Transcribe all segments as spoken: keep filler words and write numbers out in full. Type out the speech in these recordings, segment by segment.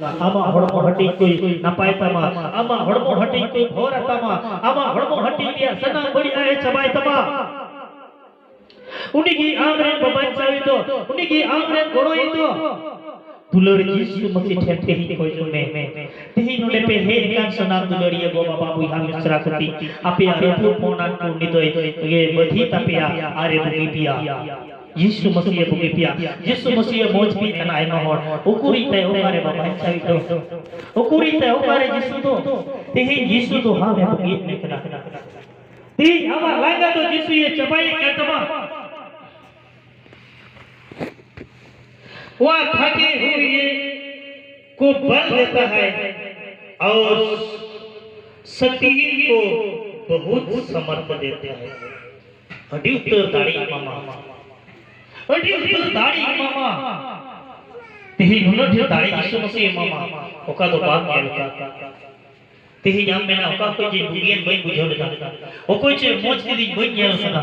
ᱟᱢᱟᱜ ᱦᱚᱲᱢᱚ ᱦᱟᱹᱴᱤᱧ ᱠᱚᱭ ᱱᱟᱯᱟᱭ ᱛᱟᱢᱟ, ᱟᱢᱟᱜ ᱦᱚᱲᱢᱚ ᱦᱟᱹᱴᱤᱧ ᱠᱚᱭ ᱵᱷᱚᱨ ᱛᱟᱢᱟ, ᱟᱢᱟᱜ ᱦᱚᱲᱢᱚ ᱦᱟᱹᱴᱤᱧ ᱨᱮᱭᱟᱜ ᱥᱟᱱᱟᱢ ᱵᱟᱹᱲᱤᱡ ᱟᱜ ᱮ ᱪᱟᱵᱟᱭ ᱛᱟᱢᱟ᱾ ᱩᱱᱤ ᱜᱮ ᱟᱢ ᱨᱮᱱ ᱵᱟᱧᱪᱟᱣᱤᱡ ᱫᱚ, ᱩᱱᱤ ᱜᱮ ᱟᱢ ᱨᱮᱱ ᱜᱚᱲᱚᱭᱤᱡ ᱫᱚ᱾ ᱫᱩᱞᱟᱹᱲ ᱡᱤᱥᱩ ᱢᱟᱹᱥᱤ ᱴᱷᱮᱱ ᱛᱮᱦᱮᱧ ᱠᱷᱚᱡᱚᱜ ᱢᱮ᱾ ᱛᱮᱦᱮᱧ ᱱᱚᱰᱮ ᱯᱮ ᱦᱮᱡ ᱟᱠᱟᱱ ᱥᱟᱱᱟᱢ ᱫᱩᱞᱟᱹᱲᱤᱭᱟᱹ ᱜᱚ ᱵᱟᱵᱟ ᱵᱚᱭᱦᱟ ᱢᱤᱥᱨᱟ ᱠᱚ ᱛᱤ, ᱟᱯᱮᱭᱟᱜ ᱨᱟᱹᱯᱩᱫ ᱯᱚᱱᱟᱱ ᱠᱚ ᱩᱱᱤ ᱫᱚᱭ ᱵᱟᱹᱫᱷᱤ ᱛᱟᱯᱮᱭᱟ ᱟᱨ ᱮ ᱵᱩᱜᱤ ᱯᱮᱭᱟ᱾ ᱡᱤᱥᱩ ᱢᱟᱹᱥᱤ ᱮ ᱵᱩᱜᱤ ᱯᱮᱭᱟ᱾ ᱡᱤᱥᱩ ᱢᱟᱹᱥᱤ ᱮ ᱢᱚᱡᱽ ᱯᱮ ᱠᱟᱱᱟ ᱟᱭᱢᱟ ᱦᱚᱲ᱾ ᱩᱠᱩᱨᱤᱡ ᱛᱟᱭ ᱚᱠᱟᱨᱮ ᱵᱟᱵᱟ ᱵᱟᱧᱪᱟᱣᱤᱡ ᱫᱚ? ᱩᱠᱩᱨᱤᱡ ᱛᱟᱭ ᱚᱠᱟᱨᱮ ᱡᱤᱥᱩ ᱫᱚ? ᱛᱮᱦᱮᱧ ᱡᱤᱥᱩ ᱫᱚ ᱟᱢ ᱮ ᱵᱩᱜᱤᱭᱮᱫ ᱢᱮ ᱠᱟᱱᱟ᱾ ᱛᱮᱦᱮᱧ ᱟᱢᱟᱜ ᱞᱟᱸᱜᱟ ᱫᱚ ᱡᱤᱥᱩᱭᱮ ᱪᱟᱵᱟᱭᱮᱫ ᱠᱟᱱ ᱛᱟᱢᱟ᱾ वह थके हुए को बल देता है और शक्तिहीन को बहुत समर्थ देता है। ᱟᱹᱰᱤ ᱩᱛᱟᱹᱨ ᱫᱟᱲᱮ ᱮᱢᱟᱢᱟ᱾ ᱟᱹᱰᱤ ᱩᱛᱟᱹᱨ ᱫᱟᱲᱮ ᱮᱢᱟᱢᱟ᱾ ᱛᱮᱦᱮᱧ ᱱᱩᱱᱟᱹᱜ ᱰᱷᱮᱨ ᱫᱟᱲᱮ ᱡᱤᱥᱩ ᱢᱟᱹᱥᱤ ᱮᱢᱟᱢᱟ, ᱚᱠᱟ ᱫᱚ ᱵᱟᱢ ᱧᱮᱞ ᱟᱠᱟᱫ᱾ ᱛᱮᱦᱮᱧ ᱟᱢ ᱢᱮᱱᱟ, ᱚᱠᱟ ᱠᱷᱚᱱ ᱡᱮ ᱵᱩᱜᱤᱭᱮᱱ ᱵᱟᱹᱧ ᱵᱩᱡᱷᱟᱹᱣ ᱞᱮᱫᱟ, ᱚᱠᱚᱭ ᱪᱚᱭ ᱢᱚᱡᱽ ᱠᱮᱫᱤᱧ ᱵᱟᱹᱧ ᱧᱮᱞ ᱟᱠᱟᱫᱟ᱾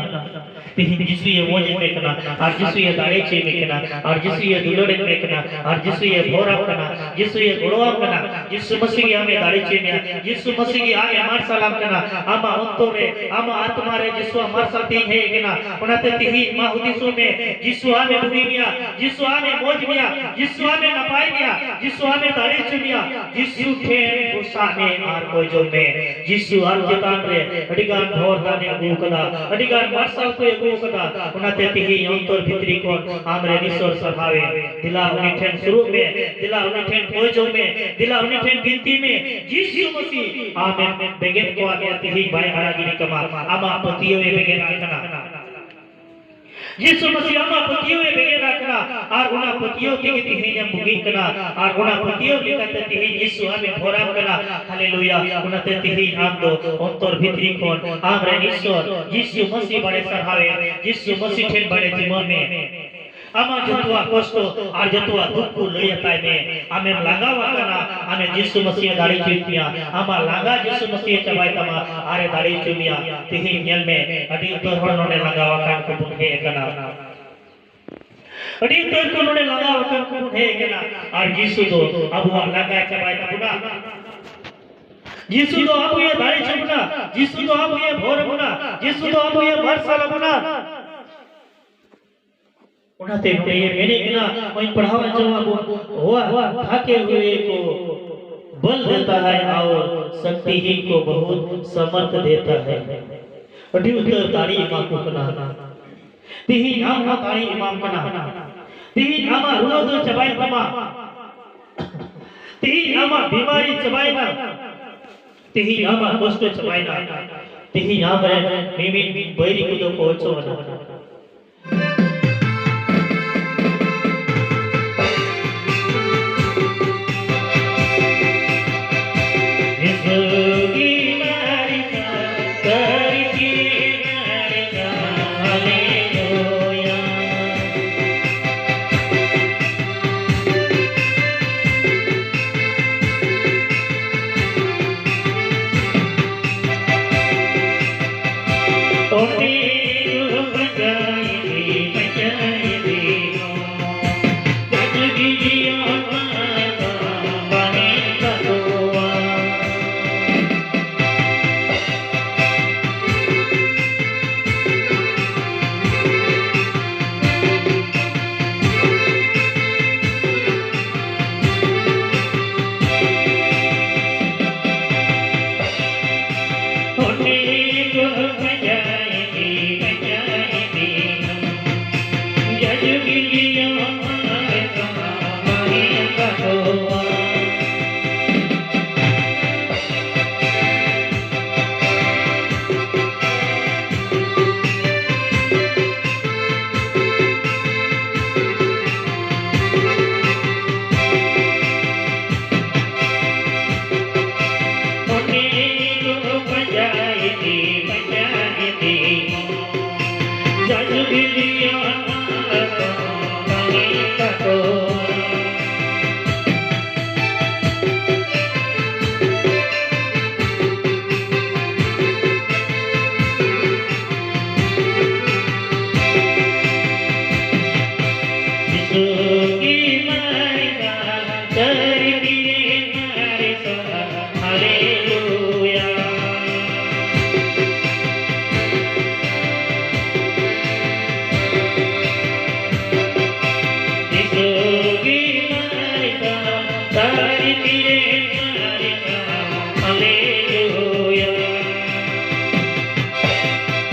ᱛᱮᱦᱮᱧ ᱡᱤᱥᱩᱭᱮ ᱢᱚᱡᱽ ᱮᱫ ᱢᱮ ᱠᱟᱱᱟ, ᱟᱨ ᱡᱤᱥᱩᱭᱮ ᱫᱟᱲᱮ ᱦᱚᱪᱚᱭᱮᱫ ᱢᱮ ᱠᱟᱱᱟ, ᱟᱨ ᱡᱤᱥᱩᱭᱮ ᱫᱩᱞᱟᱹᱲᱮᱫ ᱢᱮ ᱠᱟᱱᱟ, ᱟᱨ ᱡᱤᱥᱩᱭᱮ ᱵᱷᱚᱨᱟᱢ ᱠᱟᱱᱟ, ᱡᱤᱥᱩᱭᱮ ᱜᱚᱲᱚᱣᱟᱢ ᱠᱟᱱᱟ᱾ ᱡᱤᱥᱩ ᱢᱟᱹᱥᱤ ᱜᱮ ᱟᱢᱮ ᱫᱟᱲᱮ ᱦᱚᱪᱚᱭ ᱢᱮᱭᱟ, ᱡᱤᱥᱩ ᱢᱟᱹᱥᱤ ᱜᱮ ᱟᱢᱮ ᱢᱟᱨᱥᱟᱞᱟᱢ ᱠᱟᱱᱟ᱾ ᱟᱢᱟᱜ ᱚᱱᱛᱚᱨ ᱨᱮ, ᱟᱢᱟᱜ ᱟᱛᱢᱟ ᱨᱮ ᱡᱤᱥᱩᱣᱟᱜ ᱢᱟᱨᱥᱟᱞ ᱛᱮᱦᱮᱧ ᱦᱮᱡ ᱟᱠᱟᱱᱟ᱾ ᱚᱱᱟᱛᱮ ᱛᱮᱦᱮᱧ ᱢᱟ ᱦᱩᱫᱤᱥᱚᱜ ᱢᱮ, ᱡᱤᱥᱩ ᱟᱢᱮ ᱵᱩᱜᱤ ᱢᱮᱭᱟ, ᱡᱤᱥᱩ ᱟᱢᱮ ᱢᱚᱡᱽ ᱢᱮᱭᱟ, ᱡᱤᱥᱩ ᱟᱢᱮ ᱱᱟᱯᱟᱭ ᱢᱮᱭᱟ, ᱡᱤᱥᱩ ᱟᱢᱮ ᱫᱟᱲᱮ ᱦᱚᱪᱚ ᱢᱮᱭᱟ᱾ ᱡᱤᱥᱩ ᱴᱷᱮᱱ ᱵᱷᱚᱨᱥᱟᱜ ᱢᱮ ᱟᱨ ᱠᱚᱭᱡᱚᱝ ᱢᱮ᱾ ᱡᱤᱥᱩ ᱟᱢ ᱪᱮᱛᱟᱱ ᱨᱮ ᱟᱹᱰᱤ ᱜᱟᱱ ᱵᱷᱚᱨ ᱫᱟᱱᱮ ᱟᱹᱜᱩ ᱟᱠᱟᱫᱟ, ᱟᱹᱰᱤ ᱜᱟᱱ ᱢᱟᱨᱥᱟᱞ ᱠᱚᱭ ᱟᱹᱜᱩ ᱟᱠᱟᱫᱟ᱾ ᱚᱱᱟᱛᱮ ᱛᱮᱦᱮᱧ ᱚᱱᱛᱚᱨ ᱵᱷᱤᱛᱨᱤ ᱠᱷᱚᱱ ᱟᱢ ᱨᱮᱱ ᱤᱥᱚᱨ ᱥᱟᱨᱦᱟᱣ ᱮ᱾ ᱫᱮᱞᱟ ᱩᱱᱤ ᱴᱷᱮᱱ ᱥᱩᱨᱩᱜ ᱢᱮ, ᱫᱮᱞᱟ ᱩᱱᱤ ᱴᱷᱮᱱ ᱠᱚᱭᱡᱚᱝ ᱢᱮ, ᱫᱮᱞᱟ ᱩᱱᱤ ᱴᱷᱮᱱ ᱵᱤᱱᱛᱤ ᱢᱮ᱾ ᱡᱤᱥᱩ ᱢᱟᱹᱥᱤ ᱟᱢᱮ ᱵᱮᱸᱜᱮᱫ ᱠᱚᱣᱟ ᱢᱮᱭᱟ, ᱛᱮᱦᱮᱧ ᱵᱟᱭ ᱟᱲᱟᱜ ᱜᱤᱰᱤ ᱠᱟᱢᱟ᱾ ᱟᱢᱟᱜ ᱯᱟᱹᱛᱭᱟᱹᱣ ᱮ ᱵᱮᱸᱜᱮᱫ ᱟᱢ ᱠᱟᱱᱟ᱾ ᱡᱤᱥᱩ ᱢᱟᱹᱥᱤ ᱟᱢᱟᱜ ᱯᱟᱹᱛᱭᱟᱹᱣ ᱮ ᱵᱮᱸᱜᱮᱫ ᱟᱠᱟᱱᱟ, ᱟᱨ ᱚᱱᱟ ᱯᱟᱹᱛᱭᱟᱹᱣ ᱛᱮᱜᱮ ᱛᱮᱦᱮᱧ ᱮᱢ ᱵᱩᱜᱤᱜ ᱠᱟᱱᱟ, ᱟᱨ ᱚᱱᱟ ᱯᱟᱹᱛᱭᱟᱹᱣ ᱞᱮᱠᱟᱛᱮ ᱛᱮᱦᱮᱧ ᱡᱤᱥᱩ ᱟᱢᱮ ᱵᱷᱚᱨᱟᱢ ᱠᱟᱱᱟ᱾ ᱦᱟᱞᱮᱞᱩᱭᱟ᱾ ᱚᱱᱟᱛᱮ ᱛᱮᱦᱮᱧ ᱟᱢ ᱫᱚ ᱚᱱᱛᱚᱨ ᱵᱷᱤᱛᱨᱤ ᱠᱷᱚᱱ ᱟᱢ ᱨᱮᱱ ᱤᱥᱚᱨ ᱡᱤᱥᱩ ᱢᱟᱹᱥᱤ ᱵᱟᱲᱮ ᱥᱟᱨᱦᱟᱣ ᱮ, ᱡᱤᱥᱩ ᱢᱟᱹᱥᱤ ᱴᱷᱮᱱ ᱵᱟᱲᱮ ᱡᱤᱢᱟᱹ ᱢᱮ᱾ ᱟᱢᱟᱜ ᱡᱚᱛᱚᱣᱟᱜ ᱠᱚᱥᱴᱚ ᱟᱨ ᱡᱚᱛᱚᱣᱟᱜ ᱫᱩᱠ ᱠᱚ ᱞᱟᱹᱭ ᱟᱛᱟᱭ ᱢᱮ᱾ ᱟᱢᱮᱢ ᱞᱟᱸᱜᱟᱣ ᱟᱠᱟᱱᱟ, ᱟᱢᱮ ᱡᱤᱥᱩ ᱢᱟᱹᱥᱤ ᱮ ᱫᱟᱲᱮ ᱦᱚᱪᱚᱭᱮᱫ ᱢᱮᱭᱟ᱾ ᱟᱢᱟᱜ ᱞᱟᱸᱜᱟ ᱡᱤᱥᱩ ᱢᱟᱹᱥᱤ ᱮ ᱪᱟᱵᱟᱭ ᱛᱟᱢᱟ ᱟᱨ ᱮ ᱫᱟᱲᱮ ᱦᱚᱪᱚ ᱢᱮᱭᱟ᱾ ᱛᱮᱦᱮᱧ ᱧᱮᱞ ᱢᱮ, ᱟᱹᱰᱤ ᱩᱛᱟᱹᱨ ᱦᱚᱲ ᱱᱚᱰᱮ ᱞᱟᱸᱜᱟᱣ ᱟᱠᱟᱱ ᱠᱚᱵᱚᱱ ᱦᱮᱡ ᱟᱠᱟᱱᱟ᱾ ᱟᱹᱰᱤ ᱩᱛᱟᱹᱨ ᱠᱚ ᱱᱚᱰᱮ ᱞᱟᱸᱜᱟ ᱟᱠᱟᱱ ᱠᱚᱵᱚᱱ ᱦᱮᱡ ᱟᱠᱟᱱᱟ᱾ ᱟᱨ ᱡᱤᱥᱩ ᱫᱚ ᱟᱵᱚᱣᱟᱜ ᱞᱟᱸᱜᱟ ᱪᱟᱵᱟᱭ ᱛᱟᱵᱚᱱᱟ᱾ ᱡᱤᱥᱩ ᱫᱚ ᱟᱵᱚᱭ ᱫᱟᱲᱮ ᱦᱚᱪᱚ ᱵᱚᱱᱟ᱾ ᱡᱤᱥᱩ ᱫᱚ ᱟᱵᱚᱭ ᱵᱷᱳᱨ ᱵᱚᱱᱟ᱾ ᱡᱤᱥᱩ ᱫᱚ ᱟᱵᱚᱭ ᱢᱟᱨᱥᱟᱞ ᱟᱵᱚᱱᱟ᱾ ᱚᱱᱟᱛᱮ ᱱᱚᱰᱮ ᱢᱮᱱᱮᱫ ᱠᱟᱱᱟ, ᱱᱚᱜᱼᱚᱭ ᱯᱟᱲᱦᱟᱣ ᱟᱸᱡᱚᱢ ᱟᱵᱚᱱ, "वह थके हुए को बल देता है और शक्तिहीन को बहुत सामर्थ देता है।" ᱟᱹᱰᱤ ᱩᱛᱟᱹᱨ ᱫᱟᱲᱮ ᱮᱢᱟ ᱠᱚ ᱠᱟᱱᱟ᱾ ᱛᱮᱦᱮᱧ ᱟᱢ ᱦᱚᱸ ᱫᱟᱲᱮ ᱮᱢᱟᱢ ᱠᱟᱱᱟ᱾ ᱛᱮᱦᱮᱧ ᱟᱢᱟᱜ ᱨᱩᱣᱟᱹ ᱫᱚ ᱪᱟᱵᱟᱭᱮᱱ ᱛᱟᱢᱟ᱾ ᱛᱮᱦᱮᱧ ᱟᱢᱟᱜ ᱵᱤᱢᱟᱨᱤ ᱪᱟᱵᱟᱭᱮᱱᱟ᱾ ᱛᱮᱦᱮᱧ ᱟᱢᱟᱜ ᱠᱚᱥᱴᱚ ᱪᱟᱵᱟᱭᱮᱱᱟ᱾ ᱛᱮᱦᱮᱧ ᱟᱢ ᱨᱮᱱ ᱢᱤᱢᱤᱫ ᱵᱟᱹᱭᱨᱤ ᱠᱚᱫᱚ ᱠᱚ ᱚᱪᱚᱜ ᱮᱱᱟ᱾ ᱥᱟᱹᱨᱤ ᱛᱤᱨᱮ ᱥᱟᱹᱨᱤ ᱥᱟᱶ ᱦᱟᱞᱮᱞᱩᱭᱟ᱾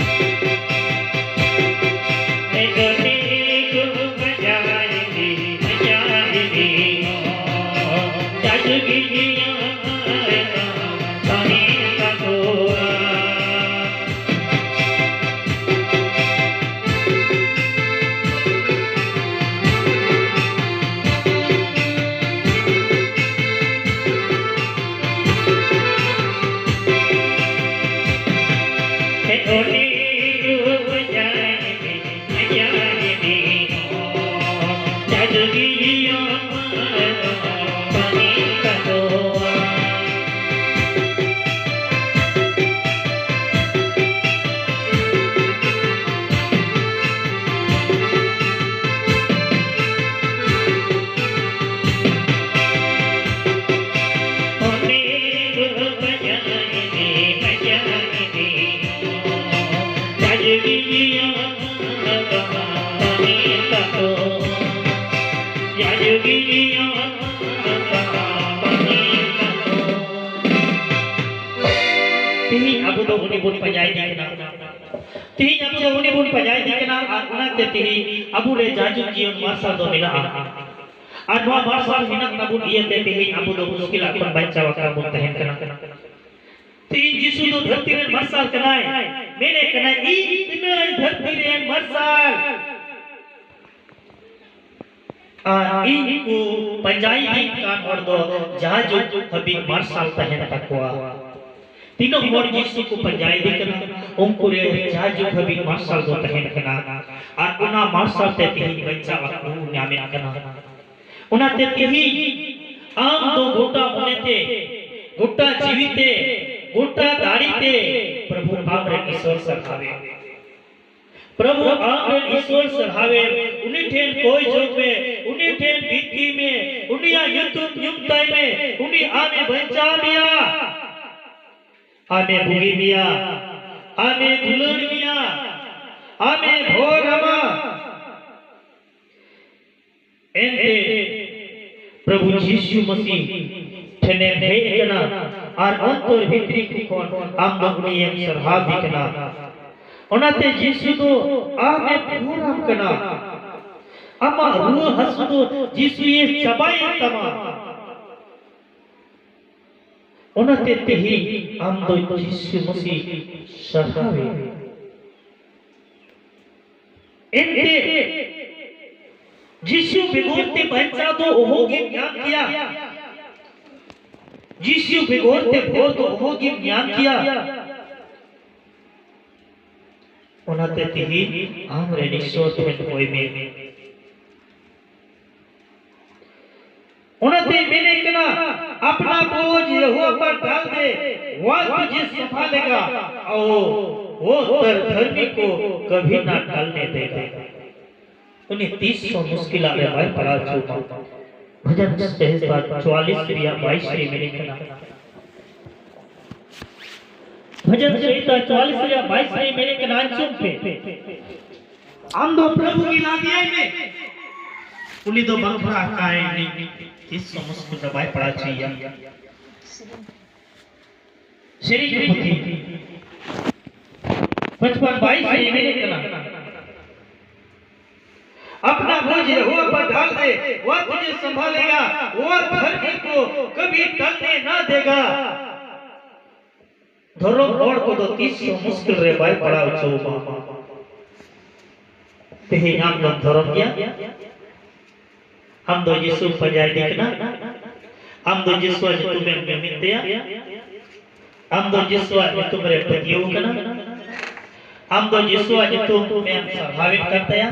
ᱮᱠᱚ ᱛᱤᱨᱤ ᱠᱚ ᱵᱟᱡᱟᱭ ᱵᱤ, ᱵᱟᱡᱟᱭ ᱵᱤ ᱦᱚᱸ᱾ ᱡᱟᱡᱩᱜᱤ ᱡᱤᱭᱚᱱ ᱨᱮ ᱥᱟᱶ ᱛᱟᱦᱮᱸ ᱛᱟᱠᱚᱣᱟ᱾ ᱛᱤᱦᱤᱧ ᱟᱵᱚ ᱫᱚ ᱩᱱᱤ ᱵᱚᱱ ᱯᱟᱸᱡᱟᱭᱮᱫᱮ ᱠᱟᱱᱟ᱾ ᱛᱤᱦᱤᱧ ᱟᱵᱚ ᱫᱚ ᱩᱱᱤ ᱵᱚᱱ ᱯᱟᱸᱡᱟᱭᱮᱫᱮ ᱠᱟᱱᱟ, ᱟᱨ ᱚᱱᱟᱛᱮ ᱛᱤᱦᱤᱧ ᱟᱵᱚ ᱨᱮ ᱡᱟᱭᱡᱩᱜᱽ ᱡᱤᱭᱚᱱ ᱢᱟᱨᱥᱟᱞ ᱫᱚ ᱢᱮᱱᱟᱜᱼᱟ᱾ ᱟᱨ ᱱᱚᱣᱟ ᱢᱟᱨᱥᱟᱞ ᱦᱮᱱᱟᱜ ᱛᱟᱵᱚᱱ ᱤᱭᱟᱹᱛᱮ ᱛᱤᱦᱤᱧ ᱟᱵᱚ ᱫᱚ ᱢᱩᱥᱠᱤᱞᱟᱜ ᱠᱷᱚᱱ ᱵᱟᱧᱪᱟᱣ ᱟᱠᱟᱱ ᱵᱚᱱ ᱛᱟᱦᱮᱱ ᱠᱟᱱᱟ᱾ ᱛᱤᱦᱤᱧ ᱡᱤᱥᱩ ᱫᱚ ᱫᱷᱟᱹᱨᱛᱤ ᱨᱮᱱ ᱢᱟᱨᱥᱟᱞ ᱠᱟᱱᱟᱭ, ᱢᱮᱱᱮᱫ ᱠᱟᱱᱟᱭ, "ᱤᱧ ᱠᱟᱹᱱᱟᱹᱧ ᱫᱷᱟᱹᱨᱛᱤ ᱨᱮᱱ ᱢᱟᱨᱥᱟᱞ, ᱟᱨ ᱤᱧ ᱠᱚ ᱯᱟᱸᱡᱟᱭᱤᱧ ᱠᱟᱱ ᱦᱚᱲ ᱫᱚ ᱡᱟᱭᱡᱩᱜᱽ ᱦᱟᱹᱵᱤᱡ ᱢᱟᱨᱥᱟᱞ ᱛᱟᱦᱮᱱ ᱛᱟᱠᱚᱣᱟ᱾" ᱛᱤᱱᱟᱹᱜ ᱦᱚᱲ ᱡᱤᱥᱩ ᱠᱚ ᱯᱟᱸᱡᱟᱭᱮᱫᱮ ᱠᱟᱱᱟ, ᱩᱱᱠᱩ ᱨᱮ ᱡᱟᱭᱡᱩᱜᱽ ᱦᱟᱹᱵᱤᱡ ᱢᱟᱨᱥᱟᱞ ᱫᱚ ᱛᱟᱦᱮᱱ ᱠᱟᱱᱟ, ᱟᱨ ᱚᱱᱟ ᱢᱟᱨᱥᱟᱞ ᱛᱮ ᱛᱤᱦᱤᱧ ᱵᱟᱧᱪᱟᱣ ᱟᱠᱚ ᱧᱟᱢᱮᱫ ᱠᱟᱱᱟ᱾ ᱚᱱᱟᱛᱮ ᱛᱤᱦᱤᱧ ᱟᱢ ᱫᱚ ᱜᱚᱴᱟ ᱢᱚᱱᱮᱛᱮ, ᱜᱚᱴᱟ ᱡᱤᱣᱤᱛᱮ, ᱜᱚᱴᱟ ᱫᱟᱲᱮᱛᱮ ᱯᱨᱚᱵᱷᱩ ᱟᱢ ᱨᱮᱱ ᱤᱥᱚᱨ ᱥᱟᱨᱦᱟᱣᱮ᱾ ᱯᱨᱚᱵᱷᱩ ᱟᱢ ᱨᱮᱱ ᱤᱥᱚᱨ ᱥᱟᱨᱦᱟᱣᱮ, ᱩᱱᱤ ᱴᱷᱮᱱ ᱠᱚᱭ ᱡᱚᱝ ᱢᱮ, ᱩᱱᱤ ᱴᱷᱮᱱ ᱵᱤᱱᱛᱤ ᱢᱮ, ᱩᱱᱤᱭᱟᱜ ᱧᱩᱛᱩᱢ ᱧᱩᱢ ᱛᱟᱭ ᱢᱮ, ᱩᱱᱤ ᱟᱢᱮ ᱵᱟᱧᱪᱟᱣ ᱢᱮᱭᱟ, ᱟᱢᱮ ᱵᱩᱜᱤ ᱢᱮᱭᱟ, ᱟᱢᱮ ᱫᱩᱞᱟᱹᱲ ᱢᱮᱭᱟ, ᱟᱢᱮ ᱵᱷᱚᱨ ᱟᱢᱟ᱾ ᱮᱱᱛᱮ ᱯᱨᱚᱵᱷᱩ ᱡᱤᱥᱩ ᱢᱟᱹᱥᱤ ᱴᱷᱮᱱᱮᱢ ᱦᱮᱡ ᱟᱠᱟᱱᱟ ᱟᱨ ᱚᱱᱛᱚᱨ ᱵᱷᱤᱛᱨᱤ ᱠᱷᱚᱱ ᱟᱢ ᱫᱚ ᱩᱱᱤᱭᱮᱢ ᱥᱟᱨᱦᱟᱣ ᱫᱮ ᱠᱟᱱᱟ᱾ ᱚᱱᱟᱛᱮ ᱡᱤᱥᱩ ᱫᱚ ᱟᱢᱮ ᱯᱩᱨᱟᱢ ᱠᱟᱱᱟ᱾ ᱟᱢᱟᱜ ᱨᱩᱣᱟᱹ ᱦᱟᱹᱥᱩ ᱫᱚ ᱡᱤᱥᱩᱭᱮ ᱪᱟᱵᱟᱭᱮᱫ ᱛᱟᱢᱟ᱾ ᱚᱱᱟᱛᱮ ᱛᱮᱦᱮᱧ ᱟᱢ ᱫᱚ ᱡᱤᱥᱩ ᱢᱟᱹᱥᱤ ᱥᱟᱨᱦᱟᱣ ᱮ᱾ ᱮᱱᱛᱮ ᱡᱤᱥᱩ ᱵᱮᱜᱚᱨ ᱛᱮ ᱵᱟᱧᱪᱟᱣ ᱫᱚ ᱚᱦᱚᱜᱮᱢ ᱧᱟᱢ ᱠᱮᱭᱟ᱾ ᱡᱤᱥᱩ ᱵᱮᱜᱚᱨ ᱛᱮ ᱵᱷᱳᱨ ᱫᱚ ᱚᱦᱚᱜᱮᱢ ᱧᱟᱢ ᱠᱮᱭᱟ᱾ ᱚᱱᱟᱛᱮ ᱛᱮᱦᱮᱧ ᱟᱢ ᱨᱮᱱ ᱤᱥᱥᱚᱨ ᱴᱷᱮᱱ ᱠᱚᱭ ᱢᱮ᱾ ᱚᱱᱟᱛᱮ ᱢᱮᱱᱮᱫ ᱠᱟᱱᱟ, अपना बोझ यहोवा पर डाल दे, वह तुझे संभालेगा, और वो धर्मी को कभी ना टलने देगा। ᱩᱱᱤ ᱛᱤᱥ ᱦᱚᱸ ᱢᱩᱥᱠᱤᱞᱟᱜ ᱨᱮ ᱵᱟᱭ ᱯᱟᱲᱟᱣ ᱦᱚᱪᱚᱣᱟᱢᱟ᱾ ᱵᱷᱚᱡᱚᱱ ᱥᱚᱦᱤᱛᱟ ᱪᱩᱣᱟᱞᱤᱥ ᱨᱮᱭᱟᱜ ᱵᱟᱭᱤᱥ ᱨᱮ ᱢᱮᱱᱮᱫ ᱠᱟᱱᱟ, ᱵᱷᱚᱡᱚᱱ ᱥᱚᱦᱤᱛᱟ ᱪᱩᱣᱟᱞᱤᱥ ᱨᱮᱭᱟᱜ ᱵᱟᱭᱤᱥ ᱨᱮ ᱢᱮᱱᱮᱫ ᱠᱟᱱᱟ, ᱟᱸᱡᱚᱢ ᱯᱮ, ᱟᱢ ᱫᱚ ᱯᱨᱚᱵᱷᱩ ᱜᱮ ᱞᱟᱫᱮᱭᱟᱭ ᱢᱮ, ᱩᱱᱤ ᱫᱚ ᱵᱟᱠᱷᱨᱟ ᱟᱠᱟᱭ ᱢᱮ, ᱛᱤᱥ ᱦᱚᱸ ᱢᱩᱥᱠᱤᱞ ᱨᱮ ᱵᱟᱭ ᱯᱟᱲᱟᱣ ᱦᱚᱪᱚᱭᱮᱭᱟ᱾ ᱥᱮᱨᱮᱧ ᱯᱩᱛᱷᱤ ᱯᱟᱸᱪᱯᱟᱱ ᱵᱟᱭᱤᱥ ᱨᱮ ᱢᱮᱱᱮᱫ ᱠᱟᱱᱟ, अपना बोझ यहोवा पर डाल दे, वह तुझे संभालेगा, वह धर्मी को कभी टलने ना देगा। ᱫᱷᱚᱨᱚᱢ ᱦᱚᱲ ᱠᱚᱫᱚ ᱛᱤᱥ ᱦᱚᱸ ᱢᱩᱥᱠᱤᱞ ᱨᱮ ᱵᱟᱭ ᱯᱟᱲᱟᱣ ᱦᱚᱪᱚ ᱟᱢᱟ᱾ ᱛᱮᱦᱮᱧ ᱟᱢ ᱫᱚᱢ ᱫᱷᱚᱨᱚᱢ ᱜᱮᱭᱟ? ᱟᱢ ᱫᱚ ᱡᱤᱥᱩᱢ ᱯᱟᱸᱡᱟ ᱤᱫᱤ ᱠᱟᱱᱟ? ᱟᱢ ᱫᱚ ᱡᱤᱥᱩᱣᱟᱜ ᱧᱩᱛᱩᱢᱮᱢ ᱧᱩᱢᱮᱫ ᱛᱟᱭᱟ? ᱟᱢ ᱫᱚ ᱡᱤᱥᱩᱣᱟᱜ ᱧᱩᱛᱩᱢ ᱨᱮ ᱯᱟᱹᱛᱭᱟᱹᱣ ᱠᱟᱱᱟ? ᱟᱢ ᱫᱚ ᱡᱤᱥᱩᱣᱟᱜ ᱧᱩᱛᱩᱢ ᱮᱢ ᱥᱟᱨᱦᱟᱣᱮᱫ ᱠᱟᱱ ᱛᱟᱭᱟ?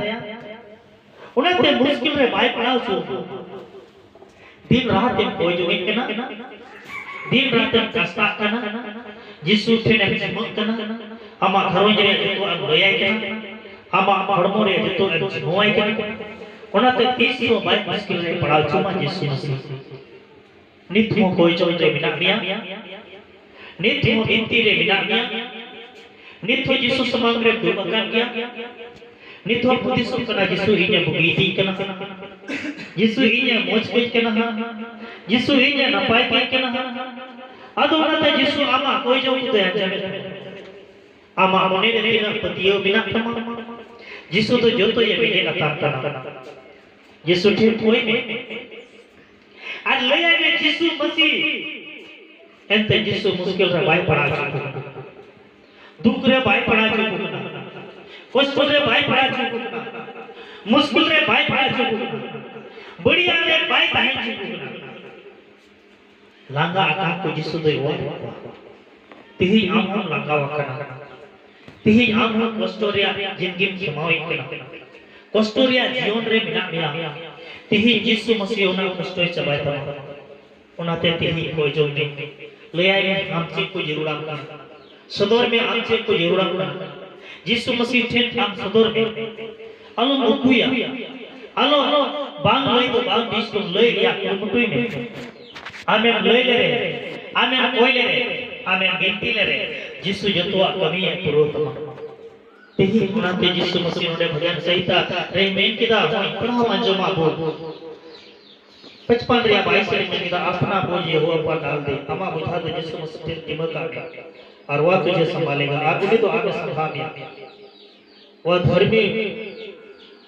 ᱚᱱᱟᱛᱮ ᱢᱩᱥᱠᱤᱞ ᱨᱮ ᱵᱟᱭ ᱯᱟᱲᱟᱣ ᱦᱚᱪᱚ ᱟᱢᱟ᱾ ᱫᱤᱱ ᱨᱟᱛ ᱮᱢ ᱠᱚᱭ ᱡᱚᱝᱮᱫ ᱠᱟᱱᱟ, ᱫᱤᱱ ᱨᱟᱛ ᱮᱢ ᱠᱟᱥᱛᱟᱜ ᱠᱟᱱᱟ, ᱡᱤᱥᱩ ᱴᱷᱮᱱ ᱮᱢ ᱡᱤᱢᱟᱹᱜ ᱠᱟᱱᱟ, ᱟᱢᱟᱜ ᱜᱷᱟᱨᱚᱸᱡᱽ ᱨᱮᱭᱟᱜ ᱡᱚᱛᱚᱣᱟᱜ ᱮᱢ ᱞᱟᱹᱭᱟᱭ ᱠᱟᱱᱟ, ᱟᱢᱟᱜ ᱦᱚᱲᱢᱚ ᱨᱮᱭᱟᱜ ᱡᱚᱛᱚᱣᱟᱜ ᱮᱢ ᱡᱤᱢᱟᱹᱣᱟᱭ ᱠᱟᱱᱟ᱾ ᱚᱱᱟᱛᱮ ᱛᱤᱥ ᱦᱚᱸ ᱵᱟᱭ ᱢᱩᱥᱠᱤᱞ ᱨᱮ ᱯᱟᱲᱟᱣ ᱦᱚᱪᱚ ᱟᱢᱟ ᱡᱤᱥᱩ ᱢᱟᱹᱥᱤ᱾ ᱱᱤᱛ ᱦᱚᱸ ᱠᱚᱭ ᱡᱚᱝ ᱨᱮ ᱢᱮᱱᱟᱜ ᱢᱮᱭᱟ, ᱱᱤᱛ ᱦᱚᱸ ᱵᱤᱱᱛᱤ ᱨᱮ ᱢᱮᱱᱟᱜ ᱢᱮᱭᱟ, ᱱᱤᱛ ᱦᱚᱸ ᱡᱤᱥᱩ ᱥᱟᱢᱟᱝ ᱨᱮ ᱫᱩᱲᱩᱵ ᱟᱠᱟᱱ ᱜᱮᱭᱟ, ᱱᱤᱛ ᱦᱚᱸ ᱦᱩᱫᱤᱥᱚᱜ ᱠᱟᱱᱟ, ᱡᱤᱥᱩ ᱤᱧᱮ ᱵᱩᱜᱤ ᱤᱫᱤᱧ ᱠᱟᱱᱟ᱾ ᱡᱤᱥᱩ ᱤᱧᱮ ᱢᱚᱡᱽ ᱠᱟᱹᱧ ᱠᱟᱱᱟ ᱦᱟᱸᱜ, ᱡᱤᱥᱩ ᱤᱧᱮ ᱱᱟᱯᱟᱭ ᱠᱟᱹᱧ ᱠᱟᱱᱟ ᱦᱟᱸᱜ᱾ ᱟᱫᱚ ᱚᱱᱟᱛᱮ ᱡᱤᱥᱩ ᱟᱢᱟᱜ ᱠᱚᱭ ᱡᱚᱝ ᱠᱚᱫᱚᱭ ᱟᱸᱡᱚᱢᱮᱫ ᱛᱟᱢᱟ᱾ ᱟᱢᱟᱜ ᱢᱚᱱᱮ ᱨᱮ ᱛᱤᱱᱟᱹᱜ ᱯᱟᱹᱛᱭᱟᱹᱣ ᱢᱮᱱᱟᱜ ᱛᱟᱢᱟ, ᱡᱤᱥᱩ ᱫᱚ ᱡᱚᱛᱚᱭᱮ ᱵᱮᱸᱜᱮᱫ ᱟᱛᱟᱢ ᱠᱟᱱᱟ᱾ ᱡᱤᱥᱩ ᱴᱷᱮᱱ ᱠᱚᱭ ᱢᱮ ᱟᱨ ᱞᱟᱹᱭᱟᱭ ᱢᱮ, ᱡᱤᱥᱩ ᱢᱟᱹᱥᱤ, ᱮᱱᱛᱮ ᱡᱤᱥᱩ ᱢᱩᱥᱠᱤᱞ ᱨᱮ ᱵᱟᱭ ᱯᱟᱲᱟᱣ ᱦᱚᱪᱚ ᱠᱚ ᱠᱟᱱᱟ, ᱫᱩᱠ ᱨᱮ ᱵᱟᱭ ᱯᱟᱲᱟᱣ ᱦᱚᱪᱚ ᱠᱚ ᱠᱟᱱᱟ, ᱠᱚᱥᱴᱚ ᱨᱮ ᱵᱟᱭ ᱯᱟᱲᱟᱣ ᱦᱚᱪᱚ ᱠᱚ ᱠᱟᱱᱟ, ᱢᱩᱥᱠᱤᱞ ᱨᱮ ᱵᱟᱭ ᱯᱟᱲᱟᱣ ᱦᱚᱪᱚ ᱠᱚ ᱠᱟᱱᱟ, ᱵᱟᱹᱲᱤᱡᱟᱜ ᱨᱮ ᱵᱟᱭ ᱛᱟᱦᱮᱸ ᱦᱚᱪᱚ ᱠᱚ ᱠᱟᱱᱟ᱾ ᱞᱟᱸᱜᱟ ᱟᱠᱟᱱ ᱠᱚ ᱡᱤᱥᱩ ᱫᱚᱭ ᱚᱣᱟᱨᱮᱫ ᱠᱚᱣᱟ᱾ ᱛᱮᱦᱮᱧ ᱟᱢ ᱦᱚᱸᱢ ᱞᱟᱸᱜᱟᱣ ᱟᱠᱟᱱᱟ᱾ ᱛᱮᱦᱮᱧ ᱟᱢ ᱦᱚᱸ ᱠᱚᱥᱴᱚ ᱨᱮᱭᱟᱜ ᱡᱤᱱᱫᱮᱜᱤᱢ ᱠᱷᱮᱢᱟᱣᱮᱫ ᱠᱟᱱᱟ᱾ ᱠᱚᱥᱴᱚ ᱨᱮᱭᱟᱜ ᱡᱤᱭᱚᱱ ᱨᱮ ᱢᱮᱱᱟᱜ ᱢᱮᱭᱟ᱾ ᱛᱮᱦᱮᱧ ᱡᱤᱥᱩ ᱢᱟᱹᱥᱤ ᱚᱱᱟ ᱠᱚᱥᱴᱚᱭ ᱪᱟᱵᱟᱭ ᱛᱟᱢᱟ᱾ ᱚᱱᱟᱛᱮ ᱛᱮᱦᱮᱧ ᱠᱚᱭ ᱡᱚᱝ ᱢᱮ᱾ ᱞᱟᱹᱭᱟᱭ ᱢᱮ ᱟᱢ ᱪᱮᱫ ᱠᱚ ᱡᱟᱹᱨᱩᱲᱟᱢ ᱠᱟᱱᱟ᱾ ᱥᱚᱫᱚᱨ ᱢᱮ ᱟᱢ ᱪᱮᱫ ᱠᱚ ᱡᱟᱹᱨᱩᱲᱟᱢ ᱠᱟᱱᱟ᱾ ᱡᱤᱥᱩ ᱢᱟᱹᱥᱤ ᱴᱷᱮᱱ ᱟᱢ ᱥᱚᱫᱚᱨ ᱢᱮ᱾ ᱟᱞᱚᱢ ᱩᱠᱩᱭᱟ᱾ ᱟᱞᱚ, ᱟᱞᱚ, ᱵᱟᱝ ᱞᱟᱹᱭ ᱫᱚ ᱵᱟᱝ, ᱵᱤᱥ ᱫᱚ ᱞᱟᱹᱭ ᱨᱮᱭᱟᱜ ᱠᱩᱨᱩᱢᱩᱴᱩᱭ ᱢᱮ᱾ ᱟᱢᱮᱢ ᱞᱟᱹᱭ ᱞᱮᱨᱮ, ᱟᱢᱮᱢ ᱠᱚᱭ ᱞᱮᱨᱮ, ᱟᱢᱮᱢ ᱵᱤᱱᱛᱤ ᱞᱮᱨᱮ, ᱡᱤᱥᱩ ᱡᱚᱛᱚᱣᱟᱜ ᱠᱟᱹᱢᱤᱭᱮ ᱯᱩᱨᱟᱹᱣ ᱛᱟᱢᱟ᱾ ᱛᱮᱦᱮᱧ ᱚᱱᱟᱛᱮ ᱡᱤᱥᱩ ᱢᱟᱹᱥᱤ ᱱᱚᱰᱮ ᱵᱷᱟᱡᱟᱱ ᱥᱟᱦᱤᱛᱟ ᱨᱮᱭ ᱢᱮᱱ ᱠᱮᱫᱟ, ᱦᱚᱸᱜᱼᱚᱭ ᱯᱟᱲᱦᱟᱣ ᱟᱸᱡᱚᱢᱟ ᱵᱚ᱾ ᱯᱟᱸᱪᱯᱟᱱ ᱨᱮᱭᱟᱜ ᱵᱟᱭᱤᱥ ᱨᱮ ᱢᱮᱱ ᱠᱮᱫᱟ, "ᱟᱯᱱᱟ ᱵᱳᱡᱷ ᱭᱮᱦᱳᱣᱟ ᱯᱟᱨ ᱰᱟᱞ ᱫᱮ", ᱟᱢᱟᱜ ᱵᱳᱡᱷᱟ ᱫᱚ ᱡᱤᱥᱩ ᱢᱟᱹᱥᱤ ᱴᱷᱮᱱ ᱡᱤᱢᱟᱹ ᱠᱟᱜ ᱢᱮ, ᱟᱨ ᱣᱟ ᱛᱩᱡᱷᱮ ᱥᱟᱢᱵᱷᱟᱞᱮᱜᱟ, ᱟᱨ ᱩᱱᱤ ᱫᱚ ᱟᱢᱮ ᱥᱟᱢᱵᱷᱟᱞ ᱢᱮᱭᱟ᱾ ᱣᱟ ᱫᱷᱚᱨᱢᱤ